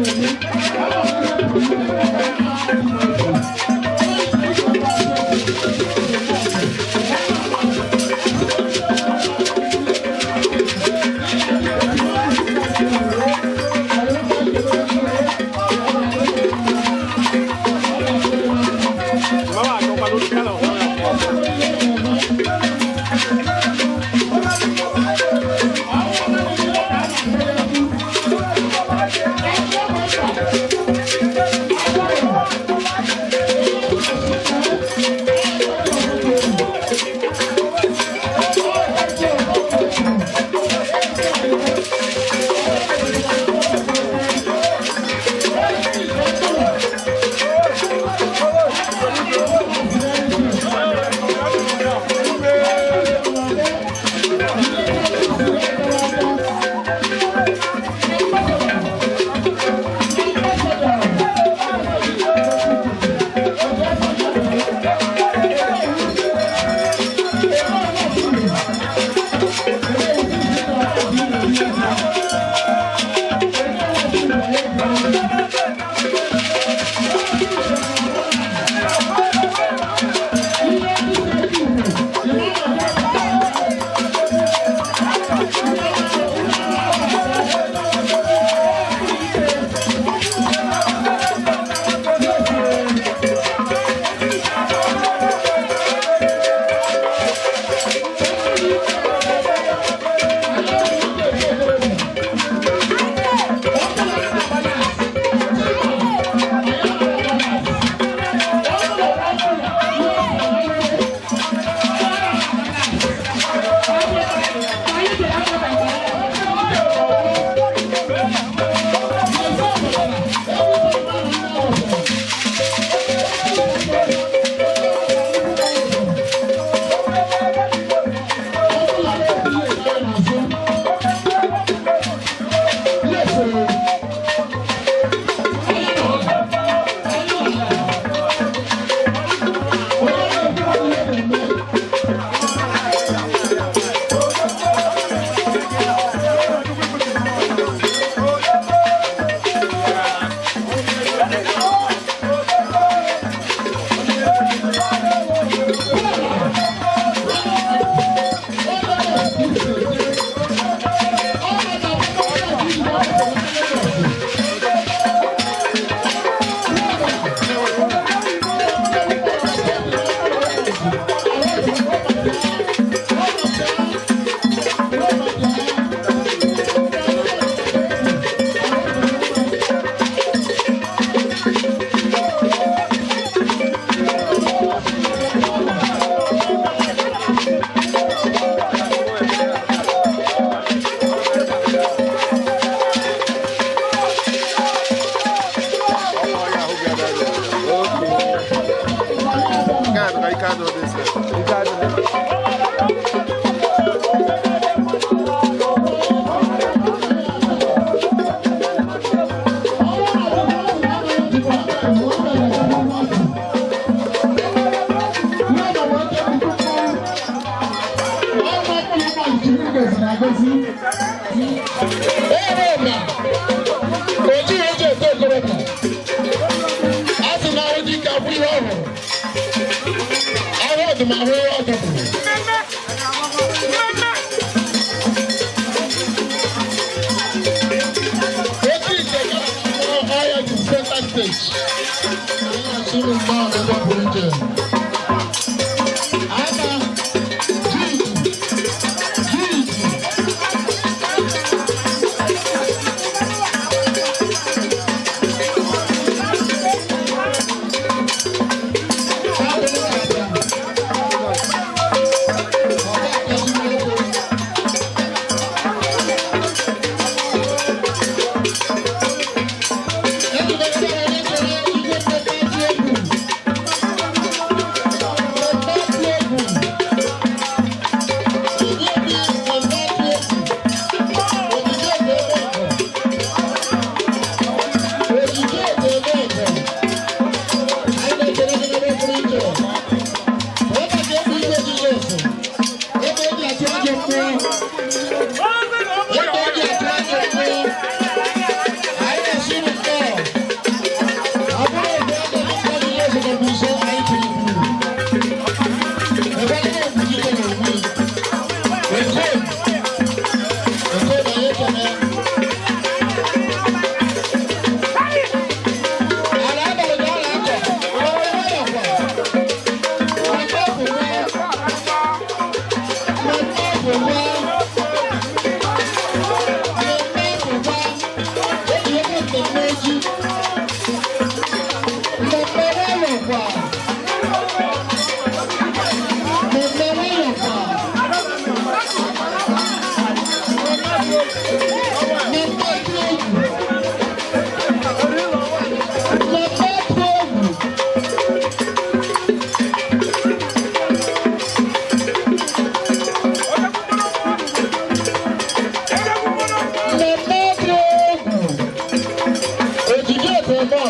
Speaker 3: Thank you.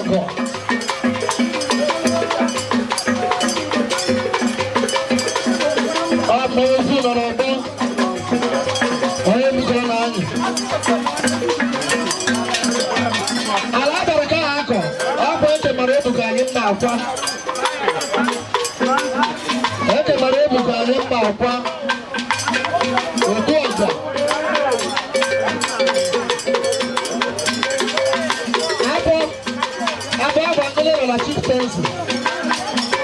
Speaker 3: ọgọ. Ọ bụ ozu nọ n'ọgbọ. Onye bikọrọ na anyị. Ala abara ka ha akọ, ọ bụ eke mara ebuka anyị mma akwa. Eke mara ebuka anyị mma akwa. Otu ọja. Abọ abọ abọ ndị nọ na chieftaincy.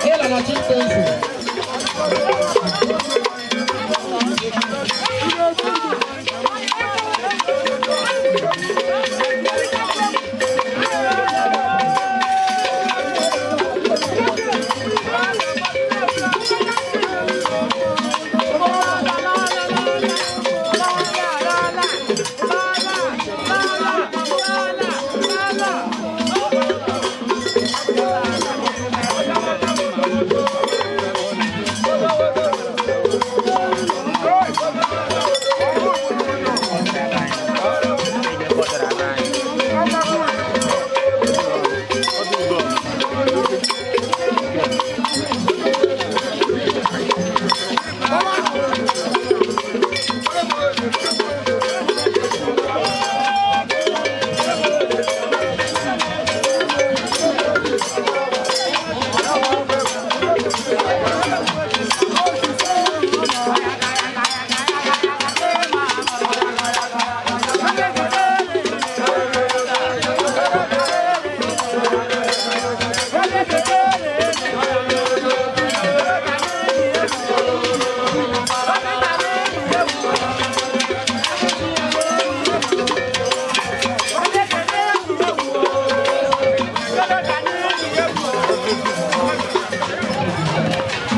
Speaker 3: Ị nọ na chieftaincy.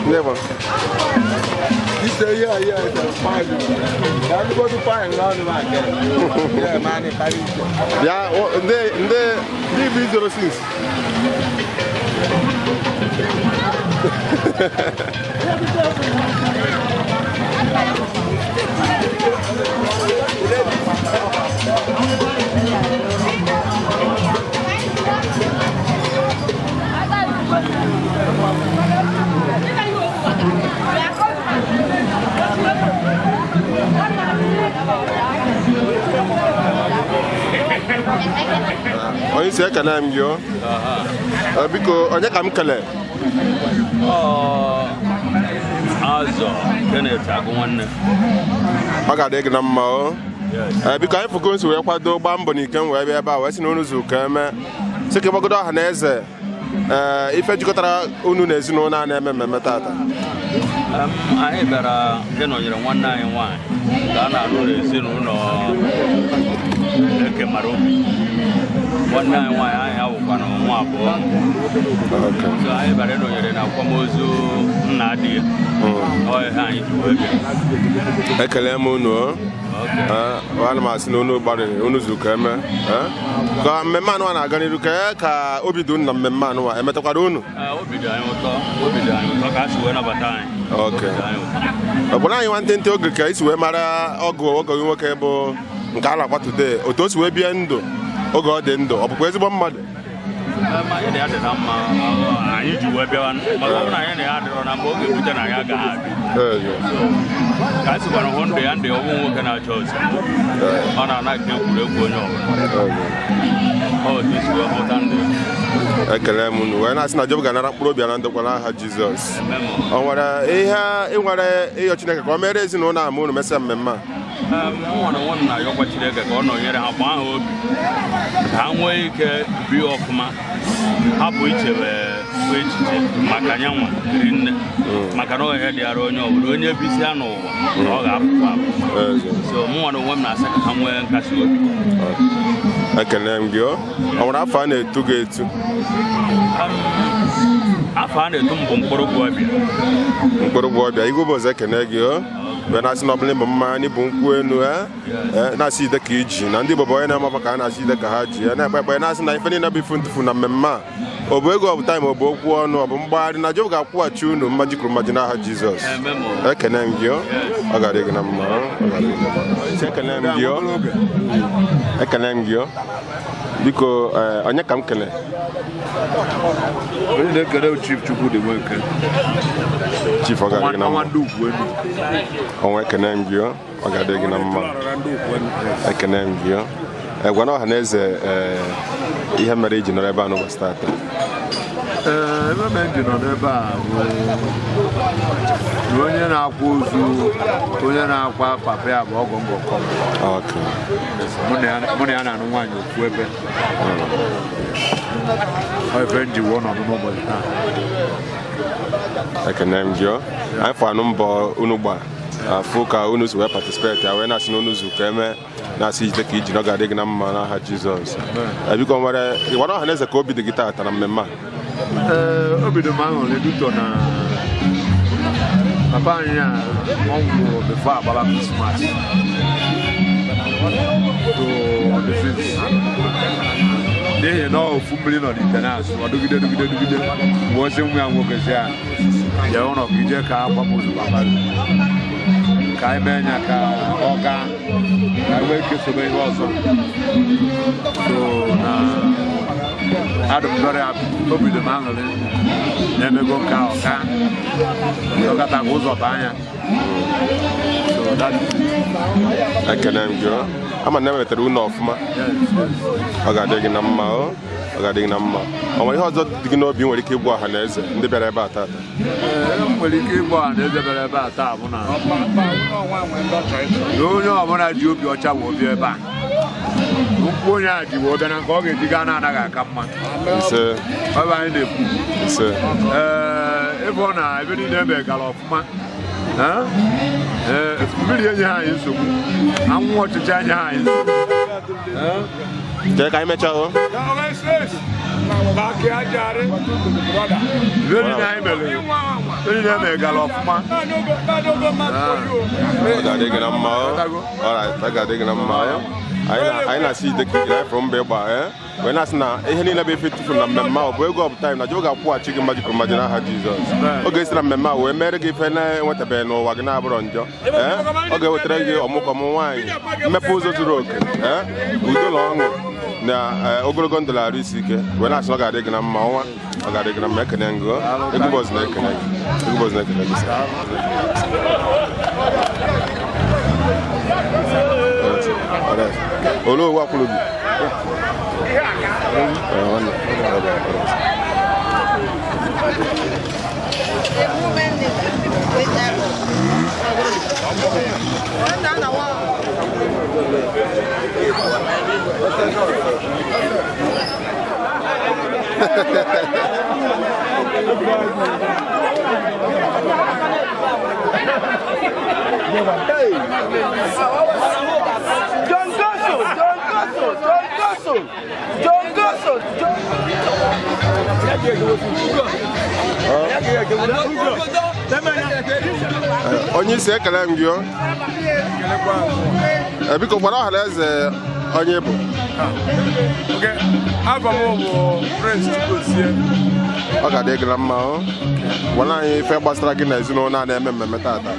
Speaker 8: Never. You say yeah, it's fine. I'm going to find out again. Yeah, man, if I
Speaker 10: Yeah, they be 06. Onye isi ekele m gị o. Biko onye ka m kelee?
Speaker 7: Azọ Kenneth Agụnwanne.
Speaker 10: Ọ ga-adị gị na mma o. Biko anyị fụgo nsi wee kwado gbaa mbọ n'ike m wee bịa ebe a wee sị na unu zuru ka eme sị ka ịgbagodo ọha na eze ife jikọtara unu na ezinụlọ a na-eme mmemme tata.
Speaker 7: Anyị bịara ịnọnyere nwanne anyị nwaanyị ka a na-alụ n'ezinụlọ Eke mara obi. Nwanne anyị nwaanyị anyị awụkwana nwa abụọ. So anyị bịara ịnọnyere na akwamozu nna di ya. Ọ ihe anyị ji wee bịa.
Speaker 10: Ekele m unu o. Ana m asị na unu gbarịrị unu zuru ka eme ka mmemme anụwa na-aga n'iru ka obi dị unu na mmemme anụwa emetakwara unu.
Speaker 7: Obi dị anyị ụtọ, obi dị anyị ụtọ ka a si wee nabata anyị.
Speaker 10: Ọ bụrụ anyị nwantịntị oge ka isi wee mara ọgụ ọgọ gị nwoke bụ nke a na-akwa today otu o si wee bie ndụ oge ọ dị ndụ ọ bụkwa ezigbo mmadụ?
Speaker 7: Anyị na ya dị na mma, anyị ji wee bịawa maka ọ bụrụ na anyị na ya adịrọ na mgbe oge ebute na anyị agaghị abịa. Ka a sịkwara hụ ndụ ya ndụ ya ọ bụ nwoke na-achọ esemokwu, ọ na-ana ka egwuregwu onye ọbụla. Ọ otu esi wee hụta ndụ ya.
Speaker 10: Ekele m unu wee na-asị na Job ga-anara mkpụrụ obi ya na ndokwa n'aha Jizọs. Ọ nwere ihe ị nwere ịyọ Chineke ka ọ mere ezinụlọ a ma unu mesịa mmemme a?
Speaker 7: Mụ na onwe m na-ayọkwa Chineke ka ọ nọnyere ha, gbaa ha obi ka ha nwee ike bie ọfụma, hapụ ichebe echiche maka nyanwa rinne, maka na ọhịa dịara onye ọbụla onye bisia n'ụwa na ọ ga-apụkwa apụ. So mụ na onwe m na-asị ka ha nwee nkasi obi.
Speaker 10: Ekele m gị o. Ọ nwere afọ a na-etu gị etu?
Speaker 7: Afọ a na-etu m bụ mkpụrụgwụ ọbịa.
Speaker 10: Mkpụrụgwụ ọbịa, Igwe bụ ọzọ ekene gị o. Wee na-asị na ọbụla ịbụ mma n'ịbụ nkwụ enu na-asị ide ka iji na ndị Igbo bụ onye na-ama ka a na-asị ide ka ha ji ya na-ekpe ekpe na-asị na ife niile bụ ifu ntụfu na mmemme a ọ bụ ego ọ bụ taịm ọ bụ okwu ọnụ ọ bụ mgbagharị na Job ga-akwụghachi unu mmaji kwuru mmaji n'aha Jizọs. Ekene m gị o. Ọ ga-adị gị na mma. Ekene m gị o. Ekene m gị o. Biko, onye ka m kele?
Speaker 8: Onye na-ekele Chief Chukwudi Nweke.
Speaker 10: Chief, ọ ga-adị gị na mma.
Speaker 8: Ọnwa ndị ugwu enu.
Speaker 10: Ọnwa, ekene m gị o. Ọ ga-adị gị na mma. Ekene m gị o. Gwa na ọha na eze ihe mere iji nọrọ ebe a n'ụbọchị taata.
Speaker 8: Ee, ebe m ji nọ n'ebe a bụ na onye na-akwa ozu, onye na-akwa papa ya bụ ọgọ ngọkọ m. Mụ na ya na-anụ nwaanyị ofu ebe. Ọ ebe m ji wee ọnọdụ n'ụbọchị taa.
Speaker 10: Ekene m gị o. Anyị fụ anụ mbọ unu gba afụ ka unu si wee participate ya, wee na-asị na unu zu ka eme, na-asị ijide ka iji na ọ ga-adị gị na mma n'aha Jizọs. Biko, nwere ịgwara ọha na eze ka obi dị gị taata na mmemme a?
Speaker 8: Ee, obi dị m aṅụrị duto na papa anyị a ọ nwụrụ before agbara Christmas to on the 5th, n'ihi na ofu mmiri nọ n'ite na-asụ ọ dụgide dụgide dụgide mgbe o si nwa ya nwoke si ya jee ụlọ ka ije ka akwamozu papa gị, ka anyị mee ya ka ọ gaa, ka anyị nwee ike sobe ihe ọzọ. So na adụ m very happy, obi dị m aṅụrị na-emego nke ahụ ka ọkata ka ụzọ baa anya. So that is it.
Speaker 10: Ekene m gị o. Ama na ewetara unu ọfụma. Ọ ga-adị gị na mma o. Ọ ga-adị gị na mma. Ọ nwere ihe ọzọ dị gị n'obi ị nwere ike ịgwa ọha na eze ndị bịara ebe a taata?
Speaker 8: Ee, m nwere ike ịgba ọha na eze bịara ebe a taa bụ na onye ọbụla ji obi ọcha wee bịa ebe a, nkwụ onye a ji wee bịa na nke ọ ga-eji gaa na-anaghị aka mma.
Speaker 10: Ise.
Speaker 8: Ọ bụ anyị na-ekwu.
Speaker 10: Ise.
Speaker 8: Ee, ebe ọ na ebe niile ebe gara ọfụma. Ee, mmiri enyeghị anyị nsogbu, anwụ ọchịchị enyeghị anyị nsogbu.
Speaker 10: Jee ka anyị mechaa o.
Speaker 8: Ebe niile anyị mere, ebe niile eme gara ọfụma.
Speaker 10: Ọ ga-adị gị na mma o. Alright, ọ ga-adị gị na mma o. Anyị na-asị ide ka ijiri anyị fụrụ mba ịgba wee na-asị na ihe niile bụ ife tufu na mmemme ahụ bụ ego ọ bụ time na Jehova ga-akwụghachi gị mmaji kwuru mmaji n'aha Jizọs. Ọ ga-esi na mmemme ahụ wee mere gị ife na-enwetabeghị n'ụwa gị na-abụrọ njọ. Ọ ga-ewetara gị ọmụkọmụ nwaanyị, mmepe ụzọ zuru oke, udo na ọṅụ na ogologo ndụ na arụ isi ike, wee na-asị na ọ ga-adị gị na mma. Ọnwa, ọ ga-adị gị na mma. Ekene ngụ egwu bọz na-ekene gị, egwu bọz na-ekene gị. Olee owu akwụrụ gị?
Speaker 9: John Gosso, John Gosso, John Gosso, John Gosso, John.
Speaker 10: Onye isi, ekele m gị o. Biko, gwara ọha na eze onye bụ.
Speaker 11: Afọ m bụ Prince Chukwuzie.
Speaker 10: Ọ ga-adị gị na mma o. Gwara anyị ife gbasara gị na ezinụlọ a na-eme mmemme taata.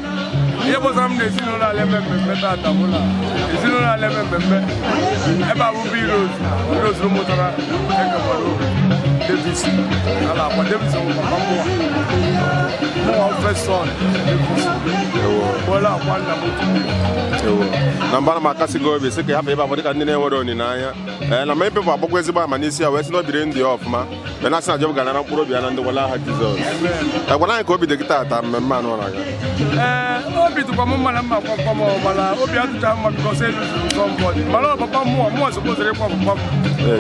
Speaker 11: Ihe gbasara m na ezinụlọ a na-eme mmemme taata bụ na ezinụlọ a na-eme mmemme ebe a bụ Rose Rose mụtara ekewara obi Davis ala akwa Davis bụ papa mụwa mụwa first son Davis were akwa nna m otu.
Speaker 10: Ewo. Na mba na m akasị gị obi sị ka hapụ ebe abụ dịka ndị na-enwere olileanya. Ee, na many people agbakwa ezigbo ama n'isi ya wee sị na obiri ndị ya ọfụma, wee na-asị na Jehova ga-anara mkpụrụ obi ya na ndị gwala aha Jizọs. Gwara anyị ka obi dị gị taata mmemme anụ na-aga.
Speaker 11: Ee, obi dịkwa m mma na mma kwakwa m, mana obi adịcha mma because eluzuru somebody, mana ọ papa mmụọ mmụọ sopoziri ịkwa papa m,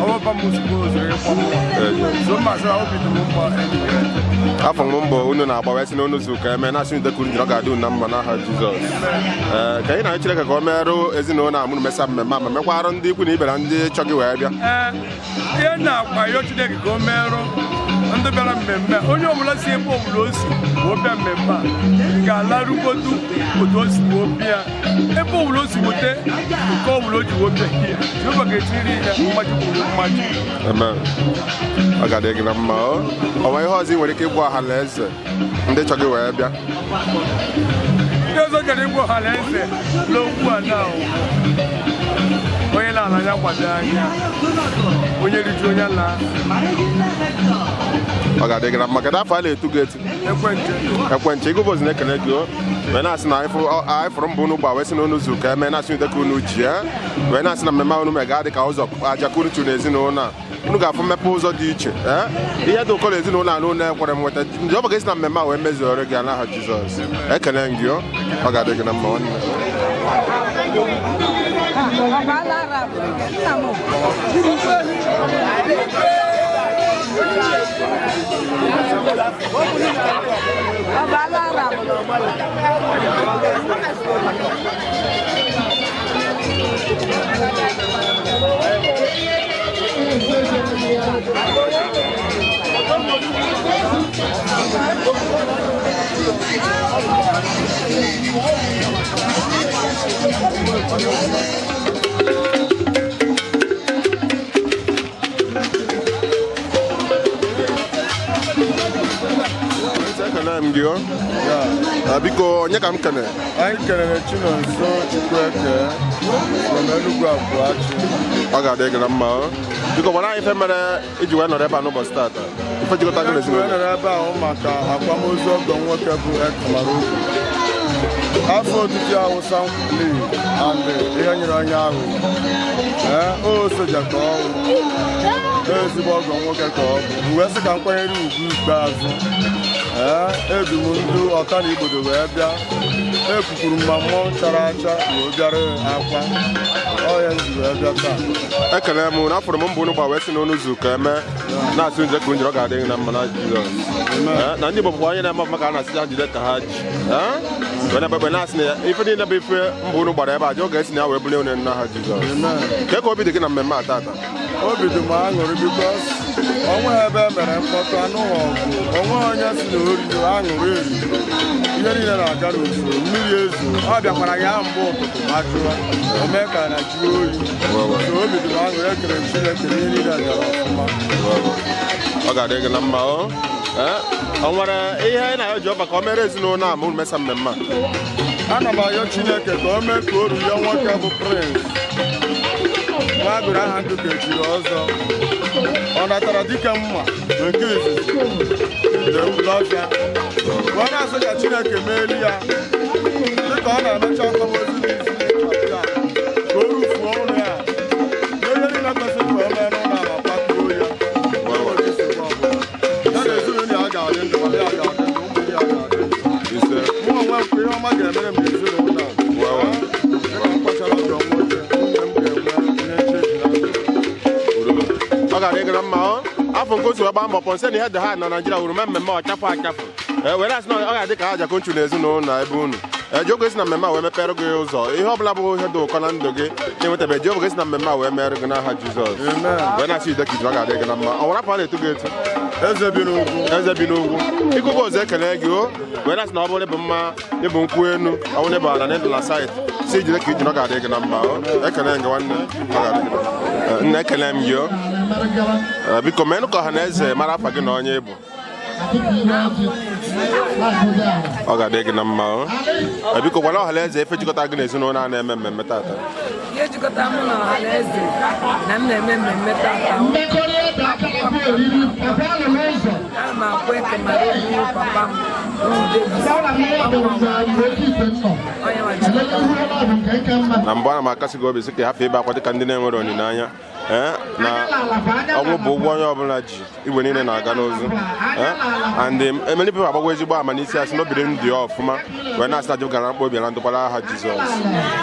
Speaker 11: ọ papa m sopoziri ịkwa mmụọ, so mma sị na obi dị m mma anyway.
Speaker 10: Afọ m mbọ unu na-agba wee sị na unu zu ka eme, na-asị ndekuru njiri ọ ga-adị unu na mma n'aha Jizọs. Ee, ka anyị na Chineke ka o merụ ezinụlọ a mụrụ mesịa mmemme a, ma mekwarụ ndị ikwu na ibe na ndị chọ gị wee bịa.
Speaker 11: Ee, ihe na-akwa yọ Chineke ka o merụ ndị bịara mmemme a, onye ọbụla si ebe ọbụla o si wee bịa mmemme a ga-alarugodu otu o si wee bịa, ebe ọbụla o si wete nke ọbụla o ji wee bịa here, Jehova ga-etiri ya mmaji kwuru mmaji.
Speaker 10: Amen. Ọ ga-adị gị na mma o. Ọ nwere ihe ọzọ ị nwere ike ịgwa ọha na eze ndị chọ gị wee bịa?
Speaker 11: Ndị ọzọ chọrọ ịgwa ọha na eze n'okwu a na onye na na ya gbado anya onye riju onye laa.
Speaker 10: Ọ ga-adị gị na mma. Kedu afọ a na-etu gị etu?
Speaker 11: Ekwenche.
Speaker 10: Ekwenche. Igwe Ụbọchị na-ekele gị o. Wee na-asị na anyị fụrụ mbụ unu gba wee sị na unu zuru ka eme, na-asị ude ka unu ji ya, wee na-asị na mmemme unu mega dị ka ụzọ aja ka unu chụrụ n'ezinụlọ a, unu ga-afụ mmepe ụzọ dị iche. Ihe dị ụkọ n'ezinụlọ a na unu ekwere m nweta ndị ọ bụ ga-esi na mmemme a wee mezuoro gị n'aha Jizọs. Ekele m gị o. Ọ ga-adị gị na mma nwanne. Ekele m gị o. Biko, onye ka m kene?
Speaker 8: Anyị kelere Chinonso Chukwueke from Enugu Akwụachi.
Speaker 10: Ọ ga-adị gị na mma o. Biko, gwara anyị ife mere iji wee nọrọ ebe a n'ụbọchị taata. Ife jikọta gị n'ezinụlọ.
Speaker 8: Anyị nọrọ ebe ahụ maka akwamozu ọgọ nwoke bụ Ekamara. Afọ otiti Awụsa nkwuli and ihe nyere onye ahụ. O soja ka ọ wụ. Ezigbo ọgọ nwoke ka ọ bụ. M wee sị ka m kwanyere ugwu ikpeazụ. Edu m ndụ ọta na igbodo wee bịa. Ekwukwuru m ma mmụọ chara acha wee bịara akwa. Ọya nji wee bịa taa.
Speaker 10: Ekele m na afụrụ m mbụ unu gba wee sị na unu zuru ka eme, na-asị nje ka unjere ọ ga-adị gị na mma na Jizọs. Na ndị Igbo bụkwa onye na-eme ọfụma ka a na-asị ha jide ka ha ji. Wee na-ekpe na-asị na ife niile bụ ife mbụ unu gbara ebe a, oge esi na ya wee bulie unu n'aha Jizọs. Kee ka obi dị gị na mmemme a taata?
Speaker 8: Obi dị m aṅụrị bikos onwe ebe e mere mkpọtụ anụghị ọgụ, onwe onye si na oriri aṅụrị eri, ihe niile na-aga n'usoro, mmiri ezo, ọ bịakwara ya mbụ ụtụtụ ma jụọ o mee ka na jụọ oyi. So obi dị m aṅụrị, ekele Chineke na ihe niile gara ọfụma.
Speaker 10: Ọ ga-adị gị na mma o. Ọ nwere ihe anyị na-ayọ Jehova ka o mere ezinụlọ a ma unu mesa mmemme a?
Speaker 8: Ana m ayọ Chineke ka o mee ka o ruo nwoke bụ Prince nwa agụrụ aha ndụ ka echiri ọzọ. Ọ natara dike mma nke izizi na ọ na-asị ka Chineke meeli ya dịka ọ na-emecha akwamozu n'isi ya ka o rufuo ụlọ ya na ihe niile kwesịrị ka o mee n'ụlọ a ma kwatuo ya. Ya na ezinụlọ ya ga-adị ndụ, ma ya ga-adị ndụ, ụmụ ya ga-adị ndụ. Mụ onwe m kwa ihe ọma ga-emere m n'ezinụlọ a. Dịka m kwachara ọgọ nwoke, nwunye m ga-enwe ihe ncheji na ndụ.
Speaker 10: Ọ ga-adị gị na mma o. Afọ nke otu gbaa mbọ pọnse na ihe dị ha na Naịjirịa wuru mee mmemme ọchafụ achafụ. Were asị na ọ ga-adị ka ha jakonchu na ezinụlọ na ebe unu. Jehova esi na mmemme a wee mepere gị ụzọ. Ihe ọbụla bụ ihe dị ụkọ na ndụ gị na-enwetabeghị, Jehova esi na mmemme a wee mere gị n'aha Jizọs. Wee na-asị ide ka ijiri ọ ga-adị gị na mma. Ọ nwere afọ a na-etu gị etu?
Speaker 8: Eze bi n'ugwu.
Speaker 10: Eze bi n'ugwu. Igwe Ụbọchị ekele gị o. Wee na-asị na ọ bụrụ ịbụ mma, ịbụ nkwụ enu, ọ bụrụ ịbụ ala na ịdụ na saịtị. Si ijide ka ijiri ọ ga-adị gị na mma o. Ekele gị nwanne. Ọ ga-adị gị na mma. Nna ekele m gị o. Biko menụ ka ọha na eze mara afa gị na onye ịbụ. Ọ ga-adị gị na mma o. Biko gwara ọha na eze efe jikọta gị na ezinụlọ a na-eme mmemme taata.
Speaker 4: Ihe jikọta mụ na ọha na eze na m na-eme mmemme taata. Ana m akwụ Ekamara obi papa m
Speaker 10: Na mbụ ana m akasị gị obi sị ka ị hapụ ịba akwa dịka ndị na-enwere olileanya. Na ọnwụ bụ ụgwọ onye ọbụla ji, igwe niile na-aga n'ozu. And many people agbagwo ezigbo ama n'isi asị na obiri ndụ ya ọfụma wee na-asị na Jehova gara mkpa obi na ndụkwara aha Jizọs.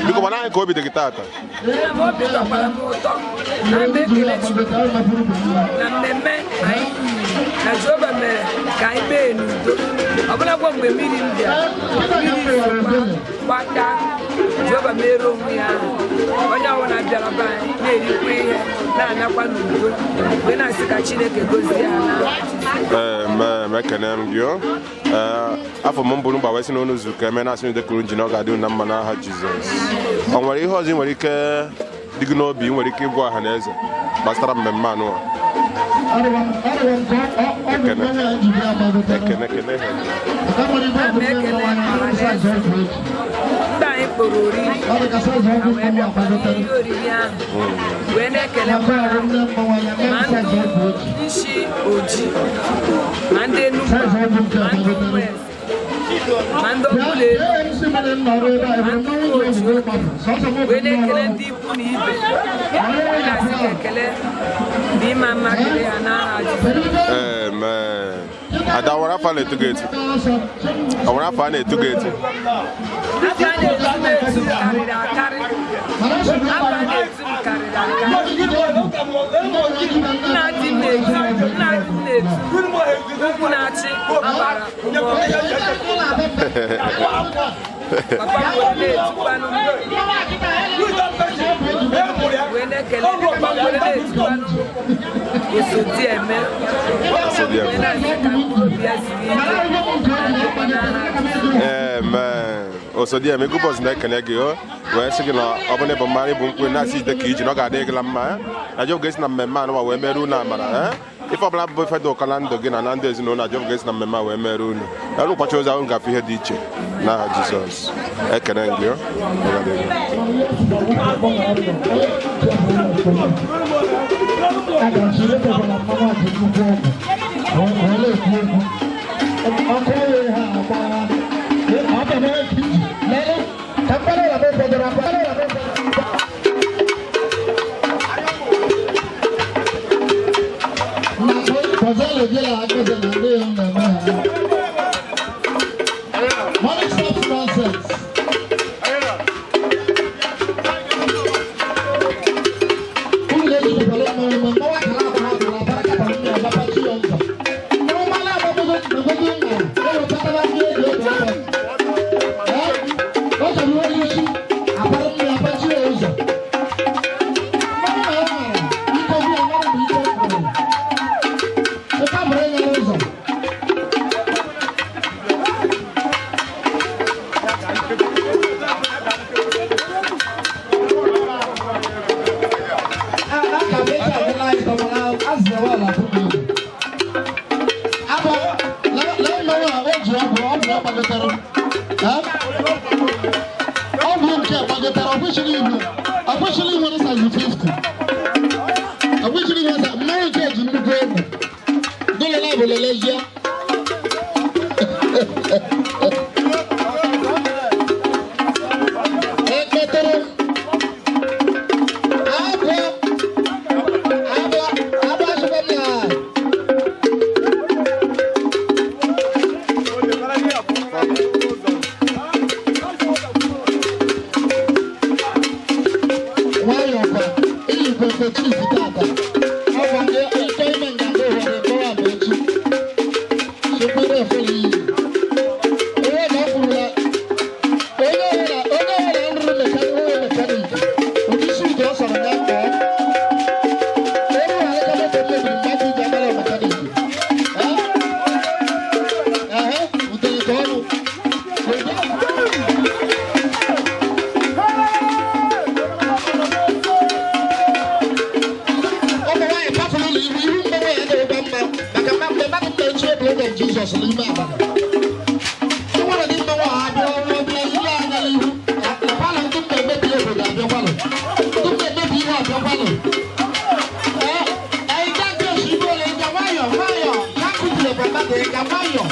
Speaker 10: Biko gwara anyị ka obi dị gị taata.
Speaker 4: Obi tọkwara m ụtọ na m ekele Chukwu na mmemme anyị na Jehova mere ka anyị mee n'udo. Ọbụlagwa mgbe mmiri m bịara, mmiri gbata, Jehova mere onwe ya ahụ. Onye ọbụla bịara be anyị na-erikwa ihe na-anakwa n'udo wee na-asị ka Chineke gozie ha n'aha Jizọs.
Speaker 10: Ee, ekene m gị o. Afọ m mbụ gbawe si n'ọnụ zuru ka eme na-asị n'ude kuru nji na ọ ga-adị unu na mma n'aha Jizọs. Ọ nwere ihe ọzọ ị nwere ike dị gị n'obi, ị nwere ike ịgwa ọha na eze gbasara mmemme anụ a? Ekene ekene ekene.
Speaker 4: Ana m ekele ọha na eze ndị anyị kpọrọ oriri, ha wee bịakwa n'ihe oriri ahụ, wee na-ekelekwa ha, ma ndị nshi oji, ma ndị Enugwu, ma ndị Ụmụeze, ma ndị ọbụla elu, ma ndị oji, wee na-ekele ndị ikwu na ibe, wee na-asị ka ekele na ịma mma dịrị ha n'aha Jizọs.
Speaker 10: Amen. Ada, nwere afọ a na-etu gị etu? Ọ nwere afọ a na-etu gị etu?
Speaker 4: Afọ a na-etu m etu karịrị akarị. Afọ a na-etu m karịrị akarị. Nna di m na-etu, nna di m na-etu ukwu na-achị agbara ụgbọ. Papa m wee na-etukwanụ m, wee na-ekele papa m, wee na-etukwanụ Osodieme, wee na-asị ka mkpụrụ obi ya zuru ike na ndokwa n'aha Jizọs.
Speaker 10: Amen. Osodieme, Igwe Ụbọchị na-ekene gị o, wee sị gị na ọ bụrụ na ịbụ mmadụ ịbụ nkwụ na-asị ide ka iji na ọ ga-adị gị la mma, eh? Na Jehova ga-esi na mmemme anụwa wee mere unu amara, eh? Ife ọbụla bụ ife dị ụkọ na ndụ gị na na ndụ ezinụlọ na Jehova ga-esi na mmemme a wee mere unu elu ụbọchị ozi ahụ gafe ihe dị iche n'aha Jizọs. Ekene gị o. Ọ ga-adị gị.
Speaker 3: Money stops nonsense. Ọgwụ nke gbagotere ọkwesịrị inwere size 50, ọkwesịrị inwere mmanwụ nke ji nnukwu egwu gụlele bụ lelezie. Ekpetere abụọ abụọ abụọ asụkwa m na. Nwayọọ kwa iyikwa efe chief tata ọgwa gị ịchọ ime nganga ụfọdụ kọwa ma echi sokwere efere iyi onye na ọ kwurula onye ọbụla, onye ọbụla nrụrụ mekanik, onye mekanik ụdị suit ọ sọrọ ya kpọọ eru alịka moto mebiri mmadụ iji amara mekanik ehe butere ka ọrụ. Ụmụ nwaanyị papụrụ ụlọ ihu ihu mmanwụ ya adịghịkwa mma maka mma mgbe mmadụ na-echi obi oge Jizọs n'ime abalị. Enwere ndị mmanwụ a abịa ọrụ ọbịa ile anya n'ihu palọ, ndị mma emebi obodo abịakwalụ, ndị mma emebi ihe abịakwalụ. Ee, ịga nke osi ibe ole ịga nwayọọ nwayọọ ya kụjiri kwa mmadụ ịga nwayọọ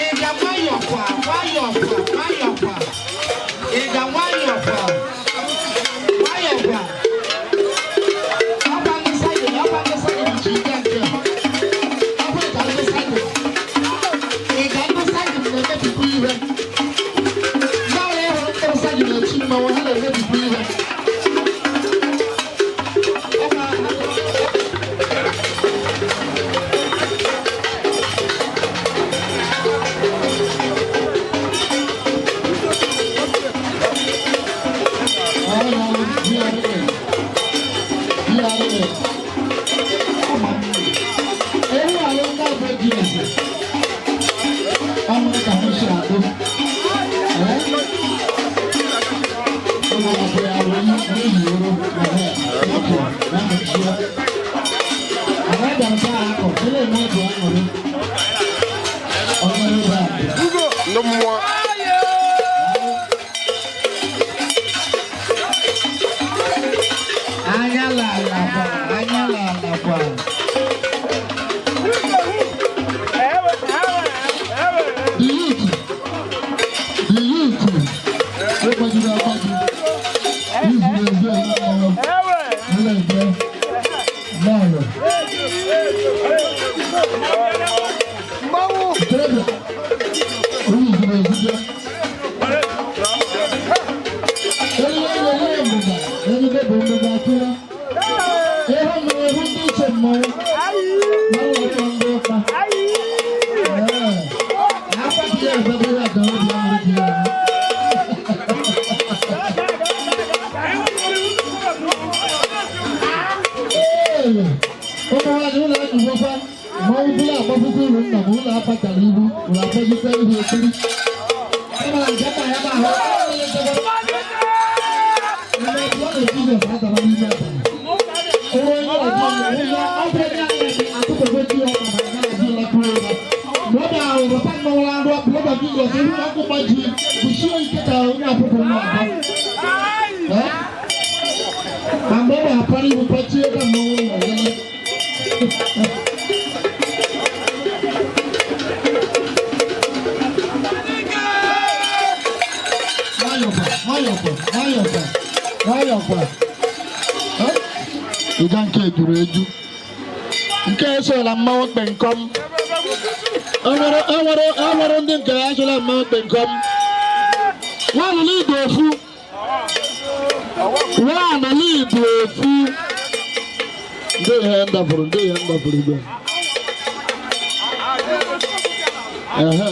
Speaker 3: ịga nwayọọ kwa nwayọọ kwa nwayọọ kwa ịga nwayọọ kwa nwayọọ kwa. Ọba ndị sayịn, ọba ndị sayịn ji ịga nke a. Ọ bụ ịga ndị sayịn. Ịga ndị sayịn na-emebikwa ihe. Ndị ọrụ ịhụrụ mkpụrụ sayịn na-echi mmanwụ, ha na-emebikwa ihe. Ọba.
Speaker 10: Ndị mmụọ.
Speaker 3: The youth, the youth, ó gbajúmọ̀ agbájú, yìí sì lè gbé ọ̀rọ̀ nílẹ̀ ìgbẹ́ náà lọ. Ìtẹ́lẹ̀ orí ìdílé ìdílé. Onye na-enye ọgbụgba, onye bụ mgbụgba tụrụ. Ịhụ na ịhụ ndị iche mmọnwụ, na ụlọ ndị ụka. Ee, akwapụ ya ebe ya ka obi ahụ dị ya. Ee, ụmụ nwaanyị ụlọ ejikwa mmanwụ bụla agbapụkwa ihu nna m ụlọ akpachara ihu ụlọ akpọjikwa ihu ekiri. Ebe a nke nna ya ma ahụ onye nchekwa. Mgbe ọ na-ejizọs adara n'ime abalị. Onye ọjọọ onye ọbịa ndị atụpụgo chi ya maka na adị lakpuru ụra. Mgbe ọ bịara bata mmọnwụ arụ blọba Jizọs ihu ọkụ gbaji kpuchie ike ka onye apụpụ nwa abụọ. Ma mgbe ọ na-apara ihu pachie ebe mmọnwụ nọ ya. Nwayọkwa, nwayọkwa, nwayọkwa, nwayọkwa. Ịga nke juru eju. Nke esola mmanwụ kpenkọm. Enwere ndị nke ya esola mmanwụ kpenkọm. Nwaanụ n'igwe ofu. Nwaanụ n'igwe ofu. Ndị ihe ndapụrụ, ndị ihe ndapụrụ igwe. Ehe.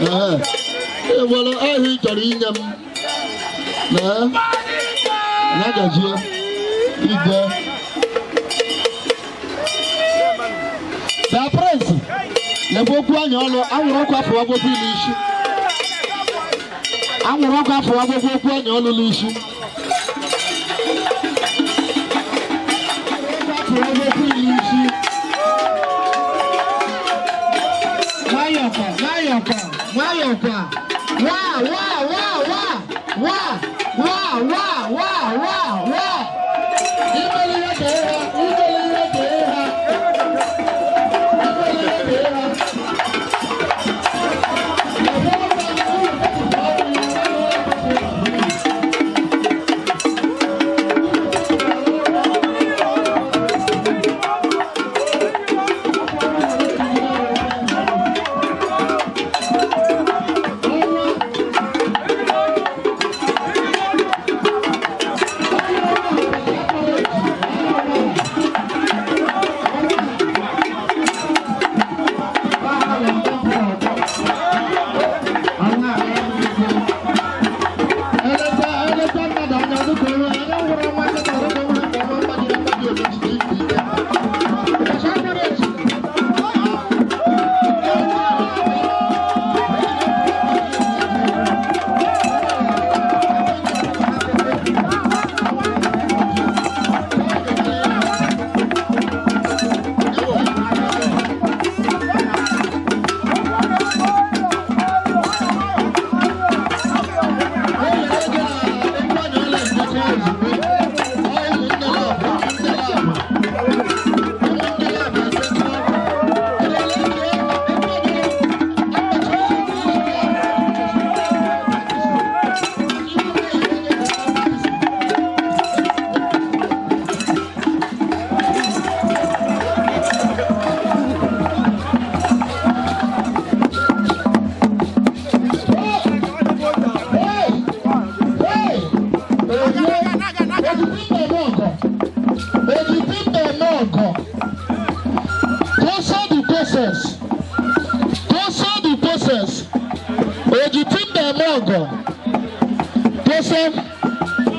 Speaker 3: Ehe. Enwere ahụ ị chọrọ inye m. Na ya gajie. Igwe. Da prince. Lekwa okwu anya ọnụ, anwụrụ ọkụ afọ agbogbo n'isi. Anwụrụ ọkụ afọ agbogbo okwu anya ọnụ n'isi. Afọ agbogbo n'isi. Nwayọkwa, nwayọkwa, nwayọkwa. Wa, wa, wa, wa, wa, wa, wa, wa, wa, wa. Imeli ya ka ịha, imeli ya ka ịha. Imeli ya ka ịha.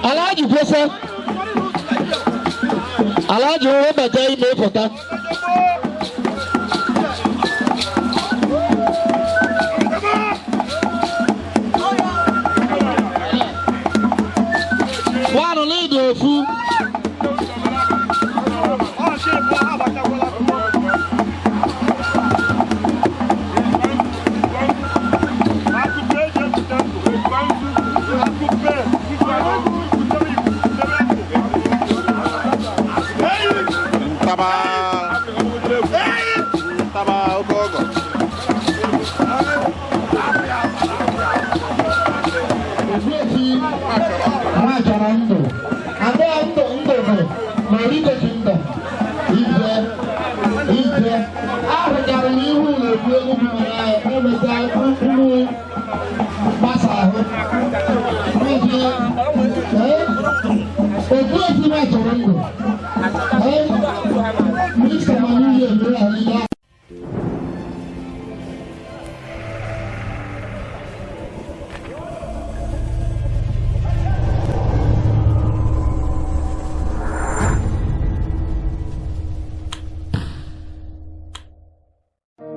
Speaker 3: Alhaji kwụsị. Alhaji webata ime pụta. Nwanụ n'ịdị ofu.
Speaker 10: Ntaba. Ntaba oke ọgọ.
Speaker 3: Ogbuefi nwa chọrọ ndụ. Ada ndụ ndụ bụ na Oriko Kingdom. Ije ije ahụtara m ihu na-ekwu egwu mana emeta mkpụrụ gbasa ahụ. Ije ee Ogbuefi nwa chọrọ ndụ. Ee Mr. Manuel.